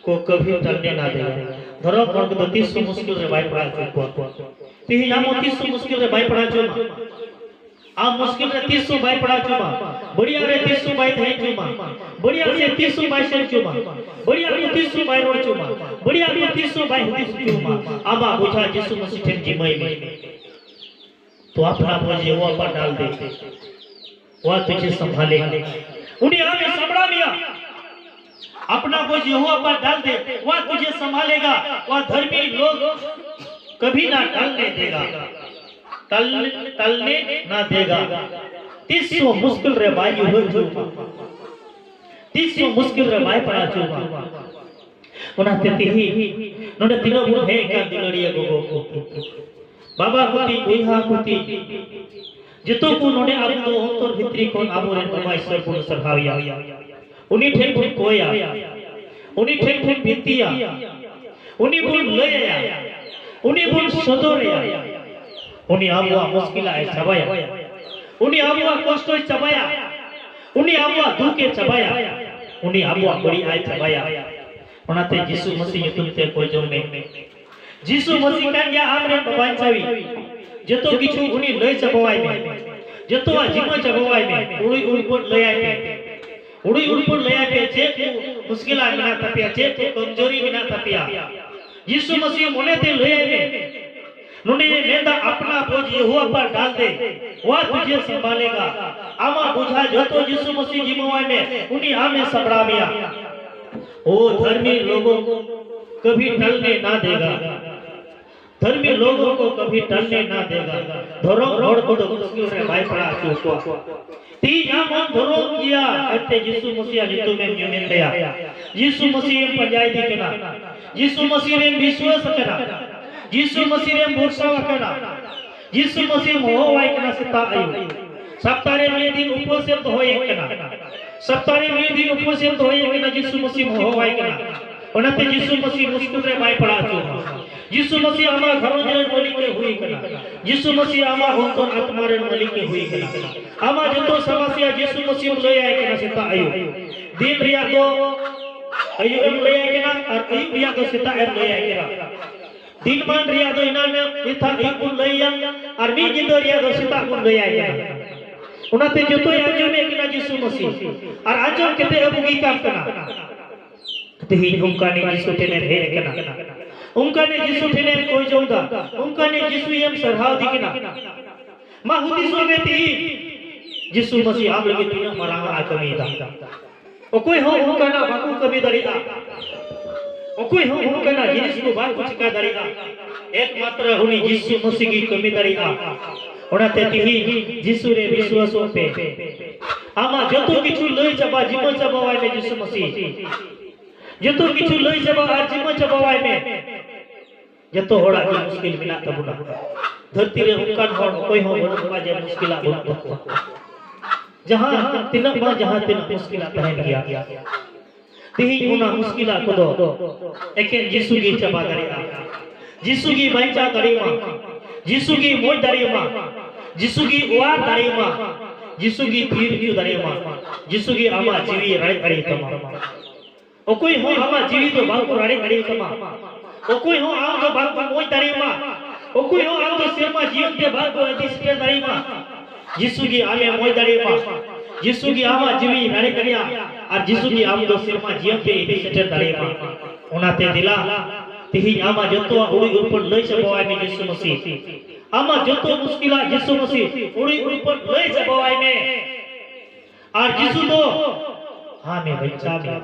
ᱠᱚ ᱠᱟᱵᱷᱤ ᱴᱟᱞᱱᱮ ᱱᱟ ᱫᱮᱜᱟ, ᱫᱷᱚᱨᱚᱢ ᱦᱚᱲ ᱠᱚᱫᱚ ᱛᱤᱥ ᱦᱚᱸ ᱢᱩᱥᱠᱤᱞ ᱨᱮ ᱵᱟᱭ ᱯᱟᱲᱟᱣ ᱦᱚᱪᱚ ᱠᱚᱣᱟ᱾ ᱛᱮᱦᱮᱧ ᱟᱢ ᱦᱚᱸ ᱛᱤᱥ ᱦᱚᱸ ᱢᱩᱥᱠᱤᱞ ᱨᱮ ᱵᱟᱭ ᱯᱟᱲᱟᱣ ᱦᱚᱪᱚ ᱟᱢᱟ᱾ ᱟᱢ ᱢᱩᱥᱠᱤᱞ ᱨᱮ ᱛᱤᱥ ᱦᱚᱸ ᱵᱟᱭ ᱯᱟᱲᱟᱣ ᱦᱚᱪᱚ ᱟᱢᱟ, ᱵᱟᱹᱲᱤᱡᱟᱜ ᱨᱮ ᱛᱤᱥ ᱦᱚᱸ ᱵᱟᱭ ᱛᱟᱦᱮᱸ ᱦᱚᱪᱚ ᱟᱢᱟ, ᱵᱟᱹᱲᱤᱡᱟᱜ ᱥᱮᱫ ᱛᱤᱥ ᱦᱚᱸ ᱵᱟᱭ ᱥᱮᱱ ᱦᱚᱪᱚ ᱟᱢᱟ, ᱵᱟᱹᱲᱤᱡᱟᱜ ᱠᱚ ᱛᱤᱥ ᱦᱚᱸ ᱵᱟᱭ ᱨᱚᱲ ᱦᱚᱪᱚ ᱟᱢᱟ, ᱵᱟᱹᱲᱤᱡᱟᱜ ᱠᱚ ᱛᱤᱥ ᱦᱚᱸ ᱵᱟᱭ ᱦᱩᱫᱤᱥ ᱦᱚᱪᱚ ᱟᱢᱟ᱾ ᱟᱢᱟᱜ ᱵᱳᱡᱷᱟ ᱡᱤᱥᱩ ᱢᱟᱹᱥᱤ ᱴᱷᱮᱱ ᱡᱤᱢᱟᱹᱭ ᱢᱮ᱾ ᱛᱚ ᱟᱯᱱᱟ ᱵᱳᱡᱷ ᱭᱮᱦᱳᱣᱟ ᱯᱟᱨ ᱰᱟᱞ ᱫᱮ, ᱣᱟ ᱛᱩᱡᱷᱮ ᱥᱟᱢᱵᱷᱟᱞᱮᱜᱟ᱾ ᱩᱱᱤ ᱟᱢᱮ ᱥᱟᱢᱵᱲᱟᱣ ᱢᱮᱭᱟ᱾ अपना बोझ यहोवा पर डाल दे, वह तुझे संभालेगा। वह धर्मी लोग कभी ना टलने देगा, टल, टलने ना देगा। ᱛᱤᱥ ᱦᱚᱸ ᱢᱩᱥᱠᱤᱞ ᱨᱮ ᱵᱟᱭ ᱧᱩᱨᱦᱟᱹ ᱦᱚᱪᱚ ᱟᱢᱟ᱾ ᱛᱤᱥ ᱦᱚᱸ ᱢᱩᱥᱠᱤᱞ ᱨᱮ ᱵᱟᱭ ᱯᱟᱲᱟᱣ ᱦᱚᱪᱚ ᱟᱢᱟ᱾ ᱚᱱᱟᱛᱮ ᱛᱮᱦᱮᱧ ᱱᱚᱰᱮ ᱛᱤᱱᱟᱹᱜ ᱵᱚᱱ ᱦᱮᱡ ᱟᱠᱟᱱ, ᱫᱩᱞᱟᱹᱲᱤᱭᱟᱹ ᱜᱚᱜᱚ ᱠᱚ, ᱵᱟᱵᱟ ᱠᱚ, ᱵᱚᱭᱦᱟ ᱠᱚ, ᱡᱚᱛᱚ ᱠᱚ ᱱᱚᱰᱮ ᱟᱵᱚ ᱫᱚ ᱚᱱᱛᱚᱨ ᱵᱷᱤᱛᱨᱤ ᱠᱷᱚᱱ ᱟᱵᱚᱨᱮᱱ ᱵᱟᱵᱟ ᱤᱥᱚᱨ ᱵᱚᱱ ᱥᱟᱨᱦᱟᱣᱮᱭᱟ, ᱩᱱᱤ ᱴᱷᱮᱱ ᱵᱚᱱ ᱠᱚᱭᱟ, ᱩᱱᱤ ᱴᱷᱮᱱ ᱵᱚᱱ ᱵᱤᱱᱛᱤᱭᱟ, ᱩᱱᱤ ᱵᱚᱱ ᱞᱟᱹᱭ ᱟᱭᱟ, ᱩᱱᱤ ᱵᱚᱱ ᱥᱚᱫᱚᱨ ᱟᱭᱟ, ᱩᱱᱤ ᱟᱵᱚᱣᱟᱜ ᱢᱩᱥᱠᱤᱞᱟᱜ ᱮ ᱪᱟᱵᱟᱭᱟ, ᱩᱱᱤ ᱟᱵᱚᱣᱟᱜ ᱠᱚᱥᱴᱚᱭ ᱪᱟᱵᱟᱭᱟ, ᱩᱱᱤ ᱟᱵᱚᱣᱟᱜ ᱫᱩᱠ ᱮ ᱪᱟᱵᱟᱭᱟ, ᱩᱱᱤ ᱟᱵᱚᱣᱟᱜ ᱵᱟᱹᱲᱤᱡ ᱟᱭ ᱪᱟᱵᱟᱭᱟ᱾ ᱚᱱᱟᱛᱮ ᱡᱤᱥᱩ ᱢᱟᱹᱥᱤ ᱧᱩᱛᱩᱢ ᱛᱮ ᱠᱚᱭ ᱡᱚᱝ ᱢᱮ᱾ ᱡᱤᱥᱩ ᱢᱟᱹᱥᱤ ᱠᱟᱱ ᱜᱮᱭᱟ ᱟᱢᱨᱮᱱ ᱵᱟᱧᱪᱟᱣᱤᱡ᱾ ᱡᱚᱛᱚ ᱠᱤᱪᱷᱩ ᱩᱱᱤ ᱞᱟᱹᱭ ᱪᱟᱵᱟᱣᱟᱭ ᱢᱮ, ᱡᱚᱛᱚᱣᱟᱜ ᱡᱤᱢᱟᱹ ᱪᱟᱵᱟᱣᱟᱭ ᱢᱮ, ᱩᱲᱩᱡ ᱩᱲᱯᱩᱫ ᱞᱟᱹᱭᱟᱭ ᱢᱮ᱾ ᱩᱲᱩᱡ ᱩᱲᱯᱩᱫ ᱞᱟᱹᱭᱟᱭ ᱯᱮ, ᱪᱮᱫ ᱠᱚ ᱢᱩᱥᱠᱤᱞᱟᱜ ᱢᱮᱱᱟᱜ ᱛᱟᱯᱮᱭᱟ, ᱪᱮᱫ ᱠᱚ ᱠᱚᱢᱡᱳᱨᱤ ᱢᱮᱱᱟᱜ ᱛᱟᱯᱮᱭᱟ᱾ ᱡᱤᱥᱩ ᱢᱟᱹᱥᱤ ᱢᱚᱱᱮᱛᱮ ᱞᱟᱹᱭᱟᱭ ᱢᱮ᱾ ᱱᱚᱰᱮ ᱢᱮᱱᱫᱟ, "अपना बोझ यहोवा पर डाल दे, वह तुझे संभालेगा।" ᱟᱢᱟᱜ ᱵᱳᱡᱷᱟ ᱡᱚᱛᱚ ᱡᱤᱥᱩ ᱢᱟᱹᱥᱤ ᱡᱤᱢᱟᱹᱣᱟᱭ ᱢᱮ, ᱩᱱᱤ ᱟᱢᱮ ᱥᱟᱯᱲᱟᱣ ᱢᱮᱭᱟ᱾ वो धर्मी लोगों को कभी टलने ना देगा। धर्मी लोगों को कभी टलने ना देगा। ᱫᱷᱚᱨᱚᱢ ᱦᱚᱲ ᱠᱚᱫᱚ ᱢᱩᱥᱠᱤᱞ ᱨᱮ ᱵᱟᱭ ᱯᱟᱲᱟᱣ ᱦᱚᱪᱚ ᱠᱚᱣᱟ᱾ ᱛᱮᱦᱮᱧ ᱟᱢ ᱦᱚᱸ ᱫᱷᱚᱨᱚᱢ ᱜᱮᱭᱟ, ᱮᱱᱛᱮ ᱡᱤᱥᱩ ᱢᱟᱹᱥᱤᱭᱟᱜ ᱧᱩᱛᱩᱢᱮᱢ ᱧᱩᱢᱮᱫ ᱛᱟᱭᱟ᱾ ᱡᱤᱥᱩ ᱢᱟᱹᱥᱤᱭᱮᱢ ᱯᱟᱸᱡᱟᱭᱮᱫᱮ ᱠᱟᱱᱟ, ᱡᱤᱥᱩ ᱢᱟᱹᱥᱤ ᱨᱮᱢ ᱵᱤᱥᱣᱟᱥ ᱟᱠᱟᱱᱟ, ᱡᱤᱥᱩ ᱢᱟᱹᱥᱤ ᱨᱮᱢ ᱵᱷᱚᱨᱥᱟ ᱟᱠᱟᱱᱟ, ᱡᱤᱥᱩ ᱢᱟᱹᱥᱤᱢ ᱦᱚᱦᱚᱣᱟᱭ ᱠᱟᱱᱟ ᱥᱮᱛᱟᱜ ᱟᱹᱭᱩᱵ᱾ ᱥᱚᱯᱛᱟᱦᱚ ᱨᱮ ᱢᱤᱫ ᱫᱤᱱ ᱩᱯᱟᱹᱥᱮᱢ ᱫᱚᱦᱚᱭᱮᱫ ᱠᱟᱱᱟ, ᱥᱚᱯᱛᱟᱦᱚ ᱨᱮ ᱢᱤᱫ ᱫᱤᱱ ᱩᱯᱟᱹᱥᱮᱢ ᱫᱚᱦᱚᱭᱮᱫ ᱠᱟᱱᱟ, ᱡᱤᱥᱩ ᱢᱟᱹᱥᱤᱢ ᱦᱚᱦᱚᱣᱟᱭ ᱠᱟᱱᱟ᱾ ᱚᱱᱟᱛᱮ ᱡᱤᱥᱩ ᱢᱟᱹᱥᱤ ᱢᱩᱥᱠᱤᱞ ᱨᱮ ᱵᱟᱭ ᱯᱟᱲᱟᱣ ᱦᱚᱪᱚ ᱟᱢᱟ᱾ ᱡᱤᱥᱩ ᱢᱟᱹᱥᱤ ᱟᱢᱟᱜ ᱜᱷᱟᱨᱚᱸᱡᱽ ᱨᱮᱱ ᱢᱟᱹᱞᱤᱠ ᱮ ᱦᱩᱭ ᱠᱟᱱᱟ᱾ ᱡᱤᱥᱩ ᱢᱟᱹᱥᱤ ᱟᱢᱟᱜ ᱚᱱᱛᱚᱨ ᱟᱛᱢᱟ ᱨᱮᱱ ᱢᱟᱹᱞᱤᱠ ᱮ ᱦᱩᱭ ᱠᱟᱱᱟ᱾ ᱟᱢᱟᱜ ᱡᱚᱛᱚ ᱥᱚᱢᱚᱥᱭᱟ ᱡᱤᱥᱩ ᱢᱟᱹᱥᱤᱢ ᱞᱟᱹᱭᱟᱭ ᱠᱟᱱᱟ ᱥᱮᱛᱟᱜ ᱟᱹᱭᱩᱵ᱾ ᱫᱤᱱ ᱨᱮᱭᱟᱜ ᱫᱚ ᱟᱹᱭᱩᱵ ᱮᱢ ᱞᱟᱹᱭᱟᱭ ᱠᱟᱱᱟ ᱟᱨ ᱟᱹᱭᱩᱵ ᱨᱮᱭᱟᱜ ᱫᱚ ᱥᱮᱛᱟᱜ ᱮᱢ ᱞᱟᱹᱭᱟᱭ ᱠᱟᱱᱟ᱾ ᱫᱤᱱ ᱢᱟᱱ ᱨᱮᱭᱟᱜ ᱫᱚ ᱮᱱᱟᱱ ᱱᱤᱛᱟᱜ ᱟᱹᱭᱩᱵ ᱵᱚᱱ ᱞᱟᱹᱭᱟ ᱟᱨ ᱢᱤᱫ ᱧᱤᱫᱟᱹ ᱨᱮᱭᱟᱜ ᱫᱚ ᱥᱮᱛᱟᱜ ᱵᱚᱱ ᱞᱟᱹᱭᱟᱭ ᱠᱟᱱᱟ᱾ ᱚᱱᱟᱛᱮ ᱡᱚᱛᱚᱭ ᱟᱸᱡᱚᱢᱮᱫ ᱠᱟᱱᱟ ᱡᱤᱥᱩ ᱢᱟᱹᱥᱤ᱾ ᱟᱨ ᱟᱸᱡᱚᱢ ᱠᱟᱛᱮ ᱟᱹᱵᱩᱜ ᱜᱮ ᱠᱟᱱ ᱠᱟᱱᱟ᱾ ᱛᱮᱦᱮᱧ ᱚᱱᱠᱟᱱᱤᱡ ᱡᱤᱥᱩ ᱴᱷᱮᱱᱮᱢ ᱦᱮᱡ ᱟᱠᱟᱱᱟ, ᱚᱱᱠᱟᱱᱤᱡ ᱡᱤᱥᱩ ᱴᱷᱮᱱᱮᱢ ᱠᱚᱭ ᱡᱚᱝ ᱫᱟ, ᱚᱱᱠᱟᱱᱤᱡ ᱡᱤᱥᱩᱭᱮᱢ ᱥᱟᱨᱦᱟᱣ ᱫᱤ ᱠᱟᱱᱟ᱾ ᱢᱟ ᱦᱩᱫᱤᱥᱚᱜ ᱢᱮ ᱛᱮᱦᱮᱧ, ᱡᱤᱥᱩ ᱢᱟᱹᱥᱤ ᱟᱢ ᱞᱟᱹᱜᱤᱫ ᱛᱤᱱᱟᱹᱜ ᱢᱟᱨᱟᱝ ᱟᱜ ᱮ ᱠᱟᱹᱢᱤᱭᱮᱫᱟ᱾ ᱚᱠᱚᱭ ᱦᱚᱸ ᱚᱱᱠᱟᱱᱟᱜ ᱵᱟᱠᱚ ᱠᱟᱹᱢᱤ ᱫᱟᱲᱮᱭᱟᱜᱼᱟ, ᱚᱠᱚᱭ ᱦᱚᱸ ᱚᱱᱠᱟᱱᱟᱜ ᱡᱤᱱᱤᱥ ᱠᱚ ᱵᱟᱠᱚ ᱪᱤᱠᱟ ᱫᱟᱲᱮᱭᱟᱜᱼᱟ᱾ ᱮᱠᱢᱟᱛᱨᱚ ᱩᱱᱤ ᱡᱤᱥᱩ ᱢᱟᱹᱥᱤ ᱜᱮ ᱠᱟᱹᱢᱤ ᱫᱟᱲᱮᱭᱟᱜᱼᱟ᱾ ᱚᱱᱟᱛᱮ ᱛᱮᱦᱮᱧ ᱡᱤᱥᱩ ᱨᱮ ᱵᱤᱥᱣᱟᱥᱚᱜ ᱯᱮ᱾ ᱟᱢᱟᱜ ᱡᱚᱛᱚ ᱠᱤᱪᱷᱩ ᱞᱟᱹᱭ ᱪᱟᱵᱟ, ᱡᱤᱢᱟᱹ ᱪᱟᱵᱟᱣᱟᱭ ᱢᱮ ᱡᱤᱥᱩ ᱢᱟᱹᱥᱤ᱾ ᱡᱚᱛᱚ ᱠᱤᱪᱷᱩ ᱞᱟᱹᱭ ᱪᱟᱵᱟ ᱟᱨ ᱡᱤᱢᱟᱹ ᱪᱟᱵᱟᱣᱟᱭ ᱢᱮ᱾ ᱡᱚᱛᱚ ᱦᱚᱲᱟᱜ ᱜᱮ ᱢᱩᱥᱠᱤᱞ ᱢᱮᱱᱟᱜ ᱛᱟᱵᱚᱱᱟ᱾ ᱫᱷᱟᱹᱨᱛᱤ ᱨᱮ ᱚᱱᱠᱟᱱ ᱦᱚᱲ ᱚᱠᱚᱭ ᱦᱚᱸ ᱵᱟᱹᱱᱩᱜ ᱠᱚᱣᱟ ᱡᱮ ᱢᱩᱥᱠᱤᱞᱟᱜ ᱵᱟᱹᱱᱩᱜ ᱛᱟᱠᱚᱣᱟ᱾ ᱡᱟᱦᱟᱸ ᱛᱤᱱᱟᱹᱜ ᱵᱟᱝ ᱡᱟᱦᱟᱸ ᱛᱤᱱᱟᱹᱜ ᱢᱩᱥᱠᱤᱞᱟᱜ ᱛᱟᱦᱮᱱ ᱜᱮᱭᱟ᱾ ᱛᱮᱦᱮᱧ ᱚᱱᱟ ᱢᱩᱥᱠᱤᱞᱟᱜ ᱠᱚᱫᱚ ᱮᱠᱮᱱ ᱡᱤᱥᱩ ᱜᱮ ᱪᱟᱵᱟ ᱫᱟᱲᱮᱭᱟᱜᱼᱟ᱾ ᱡᱤᱥᱩ ᱜᱮ ᱵᱟᱧᱪᱟᱣ ᱫᱟᱲᱮᱭᱟᱢᱟ᱾ ᱡᱤᱥᱩ ᱜᱮ ᱢᱚᱡᱽ ᱫᱟᱲᱮᱭᱟᱢᱟ᱾ ᱡᱤᱥᱩ ᱜᱮ ᱚᱣᱟᱨ ᱫᱟᱲᱮᱭᱟᱢᱟ᱾ ᱡᱤᱥᱩ ᱜᱮ ᱛᱷᱤᱨ ᱦᱚᱪᱚ ᱫᱟᱲᱮᱭᱟᱢᱟ᱾ ᱡᱤᱥᱩ ᱜᱮ ᱟᱢᱟᱜ ᱡᱤᱣᱤ ᱨᱟᱲᱮᱡ ᱫᱟᱲᱮᱭᱟᱛᱟᱢᱟ᱾ ᱚᱠᱚᱭ ᱦᱚᱸ ᱟᱢᱟᱜ ᱡᱤᱣᱤ ᱫᱚ ᱵᱟᱝ ᱠᱚ ᱨᱟᱲᱮᱡ ᱫᱟᱲᱮᱭᱟᱛᱟᱢᱟ᱾ ᱚᱠᱚᱭ ᱦᱚᱸ ᱟᱢ ᱫᱚ ᱵᱟᱝ ᱠᱚ ᱢᱚᱡᱽ ᱫᱟᱲᱮᱭᱟᱢᱟ᱾ ᱚᱠᱚᱭ ᱦᱚᱸ ᱟᱢ ᱫᱚ ᱥᱮᱨᱢᱟ ᱡᱤᱭᱚᱱ ᱛᱮ ᱵᱟᱝ ᱠᱚ ᱤᱫᱤ ᱥᱮᱴᱮᱨ ᱫᱟᱲᱮᱭᱟᱢᱟ᱾ ᱡᱤᱥᱩ ᱜᱮ ᱟᱢᱮ ᱢᱚᱡᱽ ᱫᱟᱲᱮᱭᱟᱢᱟ᱾ ᱡᱤᱥᱩ ᱜᱮ ᱟᱢᱟᱜ ᱡᱤᱣᱤ ᱨᱟᱲᱮᱡ ᱫᱟᱲᱮᱭᱟᱜᱼᱟ᱾ ᱟᱨ ᱡᱤᱥᱩ ᱜᱮ ᱟᱢ ᱫᱚ ᱥᱮᱨᱢᱟ ᱡᱤᱭᱚᱱ ᱛᱮ ᱤᱫᱤ ᱥᱮᱴᱮᱨ ᱫᱟᱲᱮᱭᱟᱢᱟ᱾ ᱚᱱᱟᱛᱮ ᱫᱮᱞᱟ, ᱛᱮᱦᱮᱧ ᱟᱢᱟᱜ ᱡᱚᱛᱚᱣᱟᱜ ᱩᱲᱤ ᱩᱨᱯᱟᱹᱱ ᱞᱟᱹᱭ ᱪᱟᱵᱟᱣᱟᱭ ᱢᱮ ᱡᱤᱥᱩ ᱢᱟᱹᱥᱤ᱾ ᱟᱢᱟᱜ ᱡᱚᱛᱚ ᱢᱩᱥᱠᱤᱞᱟᱜ ᱡᱤᱥᱩ ᱢᱟᱹᱥᱤ ᱩᱲᱤ ᱩᱨᱯᱟᱹᱱ ᱞᱟᱹᱭ ᱪᱟᱵᱟᱣᱟᱭ ᱢᱮ᱾ ᱟᱨ ᱡᱤᱥᱩ ᱫᱚ ᱟᱢᱮ ᱵᱟᱧᱪᱟᱣ ᱢᱮᱭᱟ᱾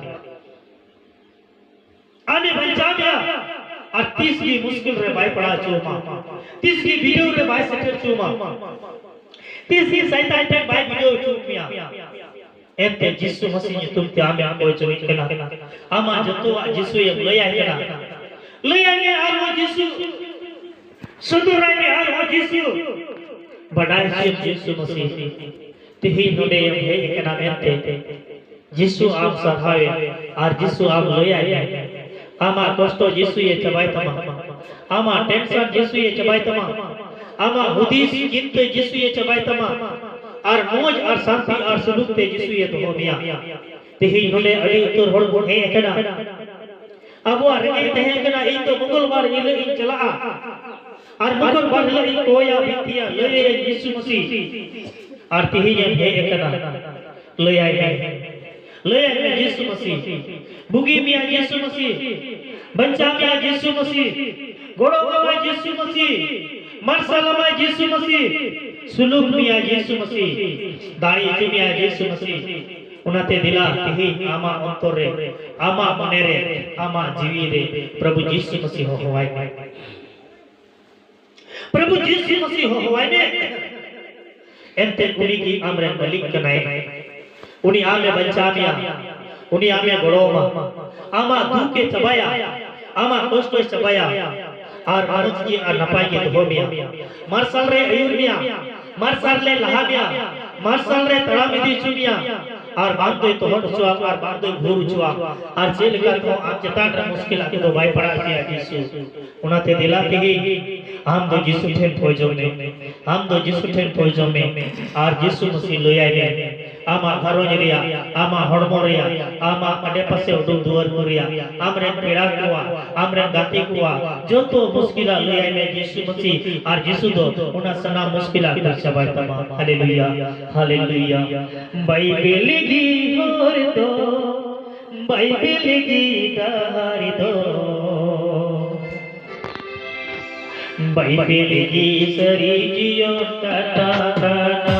ᱟᱢᱮ ᱵᱟᱧᱪᱟᱣ ᱢᱮᱭᱟ᱾ ᱟᱨ ᱛᱤᱥ ᱜᱮ ᱢᱩᱥᱠᱤᱞ ᱨᱮ ᱵᱟᱭ ᱯᱟᱲᱟᱣ ᱦᱚᱪᱚ ᱟᱢᱟ᱾ ᱛᱤᱥ ᱜᱮ ᱵᱤᱰᱟᱹᱣ ᱨᱮ ᱵᱟᱭ ᱥᱮᱴᱮᱨ ᱦᱚᱪᱚ ᱟᱢᱟ᱾ ᱛᱤᱥ ᱜᱮ ᱥᱟᱭᱛᱟᱱ ᱴᱷᱮᱱ ᱵᱟᱭ ᱵᱤᱰᱟᱹᱣ ᱦᱚᱪᱚ ᱢᱮᱭᱟ᱾ ᱮᱱᱛᱮ ᱡᱤᱥᱩ ᱢᱟᱹᱥᱤ ᱧᱩᱛᱩᱢ ᱛᱮ ᱟᱢᱮ ᱚᱠᱚᱭ ᱦᱚᱪᱚᱭᱮᱫ ᱠᱟᱱᱟ᱾ ᱟᱢᱟᱜ ᱡᱚᱛᱚᱣᱟᱜ ᱡᱤᱥᱩᱭᱮᱢ ᱞᱟᱹᱭᱟᱭ ᱠᱟᱱᱟ᱾ ᱞᱟᱹᱭᱟᱭ ᱢᱮ ᱟᱨᱦᱚᱸ ᱡᱤᱥᱩ᱾ ᱥᱚᱫᱚᱨᱟᱭ ᱢᱮ ᱟᱨᱦᱚᱸ ᱡᱤᱥᱩ᱾ ᱵᱟᱰᱟᱭ ᱦᱚᱪᱚᱭᱮᱢ ᱡᱤᱥᱩ ᱢᱟᱹᱥᱤ ᱛᱮᱦᱮᱧ ᱱᱚᱰᱮᱢ ᱦᱮᱡ ᱟᱠᱟᱱᱟ ᱢᱮᱱᱛᱮ᱾ ᱡᱤᱥᱩ ᱟᱢ ᱥᱟᱨᱦᱟᱣᱮ ᱟᱨ ᱡᱤᱥᱩ ᱟᱢ ᱞᱟᱹᱭᱟᱭ ᱢᱮ᱾ ᱟᱢᱟᱜ ᱠᱚᱥᱴᱚ ᱡᱤᱥᱩᱭᱮ ᱪᱟᱵᱟᱭ ᱛᱟᱢᱟ᱾ ᱟᱢᱟᱜ ᱴᱮᱱᱥᱚᱱ ᱡᱤᱥᱩᱭᱮ ᱪᱟᱵᱟᱭ ᱛᱟᱢᱟ᱾ ᱟᱢᱟᱜ ᱦᱩᱫᱤᱥ ᱪᱤᱱᱛᱟᱹ ᱡᱤᱥᱩᱭᱮ ᱪᱟᱵᱟᱭ ᱛᱟᱢᱟ᱾ ᱟᱨ ᱢᱚᱡᱽ ᱟᱨ ᱥᱟᱱᱛᱤ ᱟᱨ ᱥᱩᱞᱩᱠ ᱛᱮ ᱡᱤᱥᱩᱭᱮ ᱫᱚᱦᱚ ᱢᱮᱭᱟ᱾ ᱛᱮᱦᱮᱧ ᱱᱚᱰᱮ ᱟᱹᱰᱤ ᱩᱛᱟᱹᱨ ᱦᱚᱲ ᱵᱚᱱ ᱦᱮᱡ ᱟᱠᱟᱱᱟ᱾ ᱟᱵᱚᱣᱟᱜ ᱨᱮᱸᱜᱮᱡ ᱛᱟᱦᱮᱸ ᱠᱟᱱᱟ, ᱤᱧ ᱫᱚ ᱢᱚᱝᱜᱚᱞ ᱵᱟᱨ ᱦᱤᱞᱳᱜ ᱤᱧ ᱪᱟᱞᱟᱜᱼᱟ ᱟᱨ ᱢᱚᱝᱜᱚᱞ ᱵᱟᱨ ᱦᱤᱞᱳᱜ ᱤᱧ ᱠᱚᱭᱟ ᱵᱤᱱᱛᱤᱭᱟ, ᱞᱟᱹᱭᱟᱭᱟ ᱡᱤᱥᱩ ᱢᱟᱹᱥᱤ᱾ ᱟᱨ ᱛᱮᱦᱮᱧ ᱮᱢ ᱦᱮᱡ ᱟᱠᱟᱱᱟ, ᱞᱟᱹᱭᱟᱭ ᱢᱮ, ᱞᱟᱹᱭᱟᱭ ᱢᱮ ᱡᱤᱥᱩ ᱢᱟᱹᱥᱤ, ᱵᱩᱜᱤ ᱢᱮᱭᱟ ᱡᱤᱥᱩ ᱢᱟᱹᱥᱤ, ᱵᱟᱧᱪᱟᱣ ᱢᱮᱭᱟ ᱡᱤᱥᱩ ᱢᱟᱹᱥᱤ, ᱜᱚᱲᱚ ᱟᱢᱟᱭ ᱡᱤᱥᱩ ᱢᱟᱹᱥᱤ, ᱢᱟᱨᱥᱟᱞ ᱟᱢᱟᱭ ᱡᱤᱥᱩ ᱢᱟᱹᱥᱤ, ᱥᱩᱞᱩᱠ ᱢᱮᱭᱟ ᱡᱤᱥᱩ ᱢᱟᱹᱥᱤ, ᱫᱟᱲᱮ ᱦᱚᱪᱚ ᱢᱮᱭᱟ ᱡᱤᱥᱩ ᱢᱟᱹᱥᱤ᱾ ᱚᱱᱟᱛᱮ ᱫᱮᱞᱟ ᱛᱮᱦᱮᱧ ᱟᱢᱟᱜ ᱚᱱᱛᱚᱨ ᱨᱮ, ᱟᱢᱟᱜ ᱢᱚᱱᱮ ᱨᱮ, ᱟᱢᱟᱜ ᱡᱤᱣᱤ ᱨᱮ ᱯᱨᱚᱵᱷᱩ ᱡᱤᱥᱩ ᱢᱟᱹᱥᱤ ᱦᱚᱦᱚᱣᱟᱭ ᱢᱮ᱾ ᱯᱨᱚᱵᱷᱩ ᱡᱤᱥᱩ ᱢᱟᱹᱥᱤ ᱦᱚᱦᱚᱣᱟᱭ ᱢᱮ᱾ ᱮᱱᱛᱮ ᱩᱱᱤ ᱜᱮ ᱟᱢᱨᱮᱱ ᱢᱟᱹᱞᱤᱠ ᱠᱟᱱᱟᱭ᱾ ᱩᱱᱤ ᱟᱢᱮ ᱵᱟᱧᱪᱟᱣ ᱢᱮᱭᱟ᱾ ᱩᱱᱤ ᱟᱢᱮ ᱜᱚᱲᱚ ᱟᱢᱟ᱾ ᱟᱢᱟᱜ ᱫᱩᱠ ᱮ ᱪᱟᱵᱟᱭᱟ᱾ ᱟᱢᱟᱜ ᱠᱚᱥᱴᱚᱭ ᱪᱟᱵᱟᱭᱟ᱾ ᱟᱨ ᱢᱚᱡᱽ ᱜᱮ ᱟᱨ ᱱᱟᱯᱟᱭ ᱜᱮ ᱫᱚᱦᱚ ᱢᱮᱭᱟ᱾ ᱢᱟᱨᱥᱟᱞ ᱨᱮ ᱟᱹᱭᱩᱨ ᱢᱮᱭᱟ᱾ ᱢᱟᱨᱥᱟᱞ ᱨᱮ ᱞᱟᱦᱟ ᱢᱮᱭᱟ᱾ ᱢᱟᱨᱥᱟᱞ ᱨᱮ ᱛᱟᱲᱟᱢ ᱤᱫᱤ ᱦᱚᱪᱚ ᱢᱮᱭᱟ᱾ ᱟᱨ ᱵᱟᱝ ᱫᱚᱭ ᱛᱚᱦᱚᱫ ᱦᱚᱪᱚᱣᱟᱜ, ᱟᱨ ᱵᱟᱝ ᱫᱚᱭ ᱜᱷᱩᱨ ᱦᱚᱪᱚᱣᱟᱜ, ᱟᱨ ᱪᱮᱫ ᱞᱮᱠᱟ ᱛᱮᱦᱚᱸ ᱟᱢ ᱪᱮᱛᱟᱱ ᱨᱮ ᱢᱩᱥᱠᱤᱞ ᱟᱛᱮ ᱫᱚ ᱵᱟᱭ ᱯᱟᱲᱟᱣ ᱦᱚᱪᱚᱭᱟ ᱡᱤᱥᱩ᱾ ᱚᱱᱟᱛᱮ ᱫᱮᱞᱟ ᱛᱮᱜᱮ ᱟᱢ ᱫᱚ ᱡᱤᱥᱩ ᱴᱷᱮᱱ ᱯᱷᱚᱡᱽ ᱢᱮ, ᱟᱢ ᱫᱚ ᱡᱤᱥᱩ ᱴᱷᱮᱱ ᱯᱷᱚᱡᱽ ᱢᱮ, ᱟᱨ ᱡᱤᱥᱩ ᱢᱟᱹᱥᱤ ᱞᱟᱹᱭᱟᱭ ᱢᱮ, ᱟᱢᱟᱜ ᱜᱷᱟᱨᱚᱸᱡᱽ ᱨᱮᱭᱟᱜ, ᱟᱢᱟᱜ ᱦᱚᱲᱢᱚ ᱨᱮᱭᱟᱜ, ᱟᱢᱟᱜ ᱟᱰᱮ ᱯᱟᱥᱮ ᱩᱰᱩᱠ ᱫᱩᱣᱟᱹᱨ ᱠᱚ ᱨᱮᱭᱟᱜ, ᱟᱢ ᱨᱮᱱ ᱯᱮᱲᱟ ᱠᱚᱣᱟᱜ, ᱟᱢ ᱨᱮᱱ ᱜᱟᱛᱮ ᱠᱚᱣᱟᱜ ᱡᱚᱛᱚ ᱢᱩᱥᱠᱤᱞᱟᱜ ᱞᱟᱹᱭᱟᱭ ᱢᱮ ᱡᱤᱥᱩ ᱢᱟᱹᱥᱤ, ᱟᱨ ᱡᱤᱥᱩ ᱫᱚ ᱚᱱᱟ ᱥᱟᱱᱟᱢ ᱢᱩᱥᱠᱤᱞᱟᱜ ᱠᱚ ᱪᱟᱵᱟᱭ ᱛᱟᱢᱟ᱾ ᱦᱟᱞᱮᱞᱩᱭᱟ, ᱦᱟᱞᱮᱞᱩᱭᱟ᱾ ᱵᱟᱭᱵᱮᱞ ᱜᱮ ᱦᱚᱨ ᱫᱚ, ᱵᱟᱭᱵᱮᱞ ᱜᱮ ᱰᱟᱦᱟᱨ ᱫᱚ, ᱵᱟᱭᱵᱮᱞ ᱜᱮ ᱥᱟᱹᱨᱤ ᱡᱤᱭᱚᱱ ᱠᱟᱛᱷᱟ ᱠᱟᱱᱟ᱾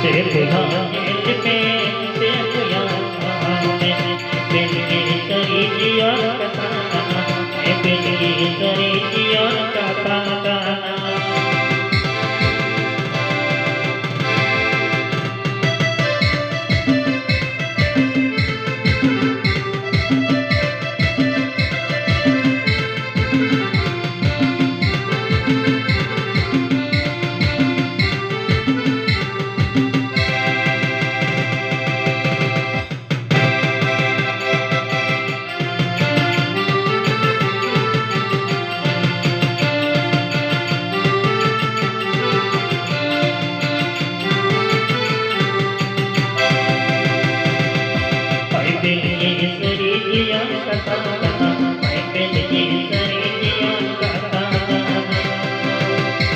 ᱥᱮ ᱵᱚᱭᱦᱟ ᱧᱮᱞ ᱢᱮ, ᱥᱮ ᱵᱚᱭᱦᱟ ᱧᱮᱞ ᱢᱮ, ᱮᱵᱮᱱ ᱜᱮ ᱥᱟᱹᱨᱤ ᱡᱤᱭᱚᱱ ᱠᱟᱛᱷᱟ ᱠᱟᱱᱟ, ᱮᱵᱮᱱ ᱜᱮ ᱥᱟᱹᱨᱤ ᱡᱤᱭᱚᱱ ᱠᱟᱛᱷᱟ ᱠᱟᱱᱟ᱾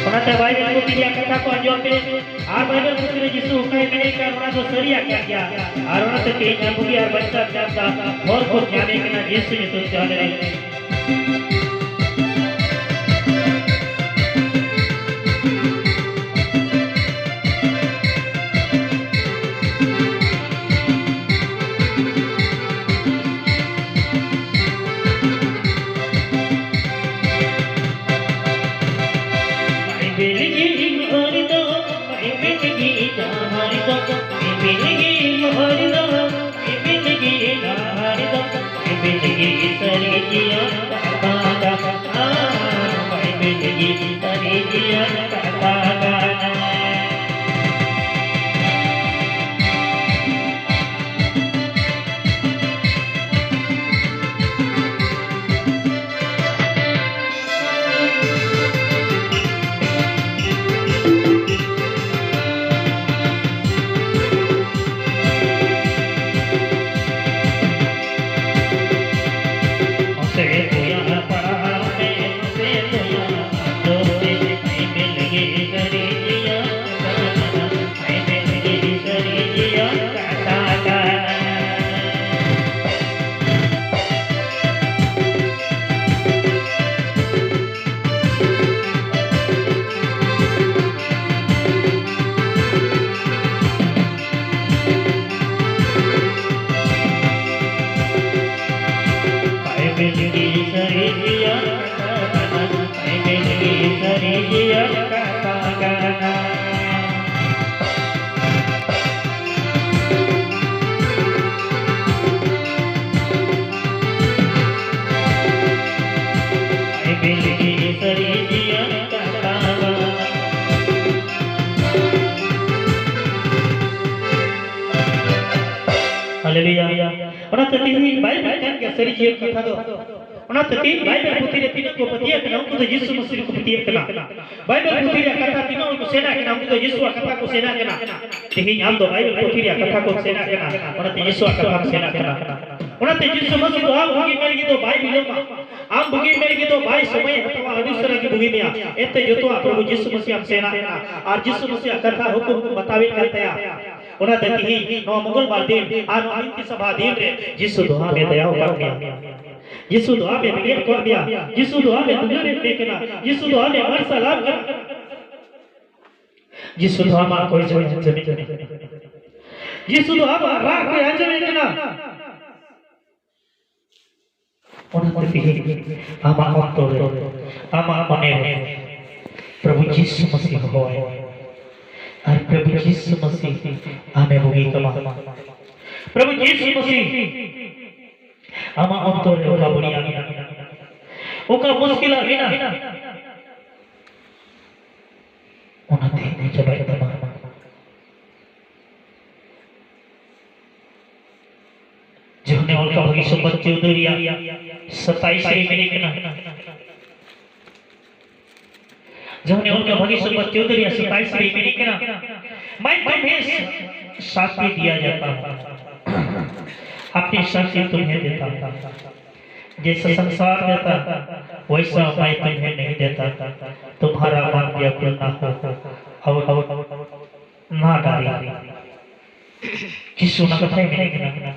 ᱚᱱᱟᱛᱮ ᱵᱟᱭᱵᱮᱞ ᱯᱩᱛᱷᱤ ᱨᱮᱭᱟᱜ ᱠᱟᱛᱷᱟ ᱠᱚ ᱟᱸᱡᱚᱢ ᱯᱮ᱾ ᱟᱨ ᱵᱟᱭᱵᱮᱞ ᱯᱩᱛᱷᱤ ᱨᱮ ᱡᱤᱥᱩ ᱚᱠᱟᱭ ᱢᱮᱱᱮᱫ ᱠᱟᱱ, ᱚᱱᱟ ᱫᱚ ᱥᱟᱹᱨᱤᱭᱟᱜ ᱠᱟᱱ ᱜᱮᱭᱟ᱾ ᱟᱨ ᱚᱱᱟᱛᱮ ᱛᱮᱦᱮᱧ ᱟᱵᱚ ᱜᱮ ᱟᱨ ᱵᱟᱧᱪᱟᱣ ᱧᱟᱢ ᱫᱟ ᱦᱚᱨ ᱵᱚᱱ ᱧᱟᱢᱮ ᱠᱟᱱᱟ ᱡᱤᱥᱩ ᱧᱩᱛᱩᱢ ᱛᱮ᱾ ᱦᱟᱞᱮᱞᱩᱭᱟ᱾ ᱦᱟᱞᱮᱞᱩᱭᱟ᱾ ᱚᱱᱟᱛᱮ ᱛᱮᱦᱮᱧ ᱵᱟᱭᱵᱮᱞ ᱠᱟᱱ ᱜᱮᱭᱟ ᱥᱟᱹᱨᱤ ᱡᱤᱭᱚᱱ ᱠᱟᱛᱷᱟ ᱫᱚ᱾ ᱚᱱᱟᱛᱮ ᱛᱮᱦᱮᱧ ᱵᱟᱭᱵᱮᱞ ᱯᱩᱛᱷᱤ ᱨᱮ ᱛᱤᱱᱟᱹᱜ ᱠᱚ ᱯᱟᱹᱛᱭᱟᱹᱜ ᱠᱟᱱᱟ, ᱩᱱᱠᱩ ᱫᱚ ᱡᱤᱥᱩ ᱢᱟᱹᱥᱤ ᱨᱮᱠᱚ ᱯᱟᱹᱛᱭᱟᱹᱜ ᱠᱟᱱᱟ᱾ ᱵᱟᱭᱵᱮᱞ ᱯᱩᱛᱷᱤ ᱨᱮᱭᱟᱜ ᱠᱟᱛᱷᱟ ᱛᱤᱱᱟᱹᱜ ᱦᱚᱲ ᱠᱚ ᱥᱮᱬᱟ ᱠᱟᱱᱟ, ᱩᱱᱠᱩ ᱫᱚ ᱡᱤᱥᱩᱣᱟᱜ ᱠᱟᱛᱷᱟ ᱠᱚ ᱥᱮᱬᱟ ᱠᱟᱱᱟ᱾ ᱛᱮᱦᱮᱧ ᱟᱢ ᱫᱚ ᱵᱟᱭᱵᱮᱞ ᱯᱩᱛᱷᱤ ᱨᱮᱭᱟᱜ ᱠᱟᱛᱷᱟ ᱠᱚᱢ ᱥᱮᱬᱟ ᱠᱟᱱᱟ, ᱚᱱᱟᱛᱮ ᱡᱤᱥᱩᱣᱟᱜ ᱠᱟᱛᱷᱟᱢ ᱥᱮᱬᱟ ᱠᱟᱱᱟ᱾ ᱚᱱᱟᱛᱮ ᱡᱤᱥᱩ ᱢᱟᱹᱥᱤ ᱫᱚ ᱟᱢ ᱵᱩᱜᱤ ᱢᱮ ᱞᱟᱹᱜᱤᱫ ᱫᱚ ᱵᱟᱭ ᱵᱤᱞᱚᱢᱟ᱾ ᱟᱢ ᱵᱩᱜᱤ ᱢᱮ ᱞᱟᱹᱜᱤᱫ ᱫᱚ ᱵᱟᱭ ᱥᱚᱢᱚᱭ ᱦᱟᱛᱟᱣᱟ, ᱟᱹᱰᱤ ᱩᱥᱟᱹᱨᱟ ᱜᱮ ᱵᱩᱜᱤ ᱢᱮᱭᱟ᱾ ᱮᱱᱛᱮ ᱡᱚᱛᱚᱣᱟᱜ ᱯᱨᱚᱵᱷᱩ ᱡᱤᱥᱩ ᱢᱟᱹᱥᱤ ᱟᱢ ᱥᱮᱬᱟ ᱠᱟᱱᱟ, ᱟᱨ ᱡᱤᱥᱩ ᱢᱟᱹᱥᱤᱭᱟᱜ ᱠᱟᱛᱷᱟ ᱦᱩᱠᱩᱢ ᱠᱚ ᱵᱟᱛᱟᱣᱮᱫ ᱠᱟᱱ ᱛᱟᱭᱟ᱾ ᱚᱱᱟᱛᱮ ᱛᱮᱦᱮᱧ ᱱᱚᱣᱟ ᱢᱚᱝᱜᱚᱞ ᱵᱟᱨ ᱫᱤᱱ ᱟᱨ ᱱᱚᱣᱟ ᱵᱤᱱᱛᱤ ᱥᱚᱵᱷᱟ ᱫᱤᱱ ᱨᱮ ᱡᱤᱥᱩ ᱫᱚ ᱟᱢᱮ ᱫᱟᱭᱟ ᱟᱠᱟᱫ ᱢᱮᱭᱟ᱾ ᱡᱤᱥᱩ ᱫᱚ ᱟᱢᱮ ᱵᱮᱸᱜᱮᱫ ᱟᱠᱟᱫ ᱢᱮᱭᱟ᱾ ᱡᱤᱥᱩ ᱫᱚ ᱟᱢᱮ ᱫᱩᱞᱟᱹᱲ ᱮᱫ ᱢᱮ ᱠᱟᱱᱟ᱾ ᱡᱤᱥᱩ ᱫᱚ ᱟᱢᱮ ᱢᱟᱨᱥᱟᱞ ᱟᱢ ᱠᱟᱱᱟ᱾ ᱡᱤᱥᱩ ᱫᱚ ᱟᱢᱟᱜ ᱠᱚᱭ ᱡᱚᱭ ᱟᱸᱡᱚᱢᱮᱫ ᱠᱟᱱᱟ᱾ ᱡᱤᱥᱩ ᱫᱚ ᱟᱢᱟᱜ ᱨᱟᱜ ᱠᱚᱭ ᱟᱸᱡᱚᱢᱮᱫ ᱠᱟᱱᱟ᱾ ᱚᱱᱟᱛᱮ ᱛᱮᱦᱮᱧ ᱟᱢᱟᱜ ᱚᱱᱛᱚᱨ ᱨᱮ, ᱟᱢᱟᱜ ᱢᱚᱱᱮ ᱨᱮ ᱯᱨᱚᱵᱷᱩ ᱡᱤᱥᱩ ᱢᱟᱹᱥᱤ ᱦᱚᱦᱚ ᱟᱭ ᱢᱮ᱾ ᱟᱨ ᱯᱨᱚᱵᱷᱩ ᱡᱤᱥᱩ ᱢᱟᱹᱥᱤ ᱟᱢᱮ ᱵᱩᱜᱤ ᱠᱟᱢᱟ᱾ ᱯᱨᱚᱵᱷᱩ ᱡᱤᱥᱩ ᱢᱟᱹᱥᱤ ᱟᱢᱟᱜ ᱚᱱᱛᱚᱨ ᱨᱮ ᱚᱠᱟ ᱵᱟᱹᱲᱤᱡᱟᱜ ᱢᱮᱱᱟᱜᱼᱟ, ᱚᱠᱟ ᱢᱩᱥᱠᱤᱞᱟᱜ ᱢᱮᱱᱟᱜᱼᱟ, ᱚᱱᱟ ᱛᱮᱦᱮᱧ ᱮ ᱪᱟᱵᱟᱭ ᱛᱟᱢᱟ᱾ ᱡᱚᱦᱱᱮ ᱚᱞ ᱠᱟᱜ ᱵᱷᱟᱹᱜᱤ ᱥᱚᱢᱵᱟᱫ ᱪᱳᱣᱫᱷᱩᱨᱤᱭᱟᱜ ᱥᱟᱛᱟᱭᱤᱥ ᱨᱮ ᱢᱮᱱᱮᱫ ᱠᱟᱱᱟ᱾ ᱡᱚᱦᱱᱮ ᱚᱞ ᱠᱟᱜ ᱵᱷᱟᱹᱜᱤ ᱥᱚᱢᱵᱟᱫ ᱪᱳᱣᱫᱷᱩᱨᱤᱭᱟᱜ ᱥᱟᱛᱟᱭᱤᱥ ᱨᱮ ᱢᱮᱱᱮᱫ ᱠᱟᱱᱟ, मैं तुम्हें शांति दिया जाता हूँ, अपनी शांति तुम्हें देता हूँ। जैसा संसार देता, वैसा मैं तुम्हें नहीं देता। तुम्हारा मन व्याकुल ना हो और, और ना डरे। ᱡᱤᱥᱩ ᱚᱱᱟ ᱠᱟᱛᱷᱟᱭ ᱢᱮᱱᱮᱫ ᱠᱟᱱᱟ᱾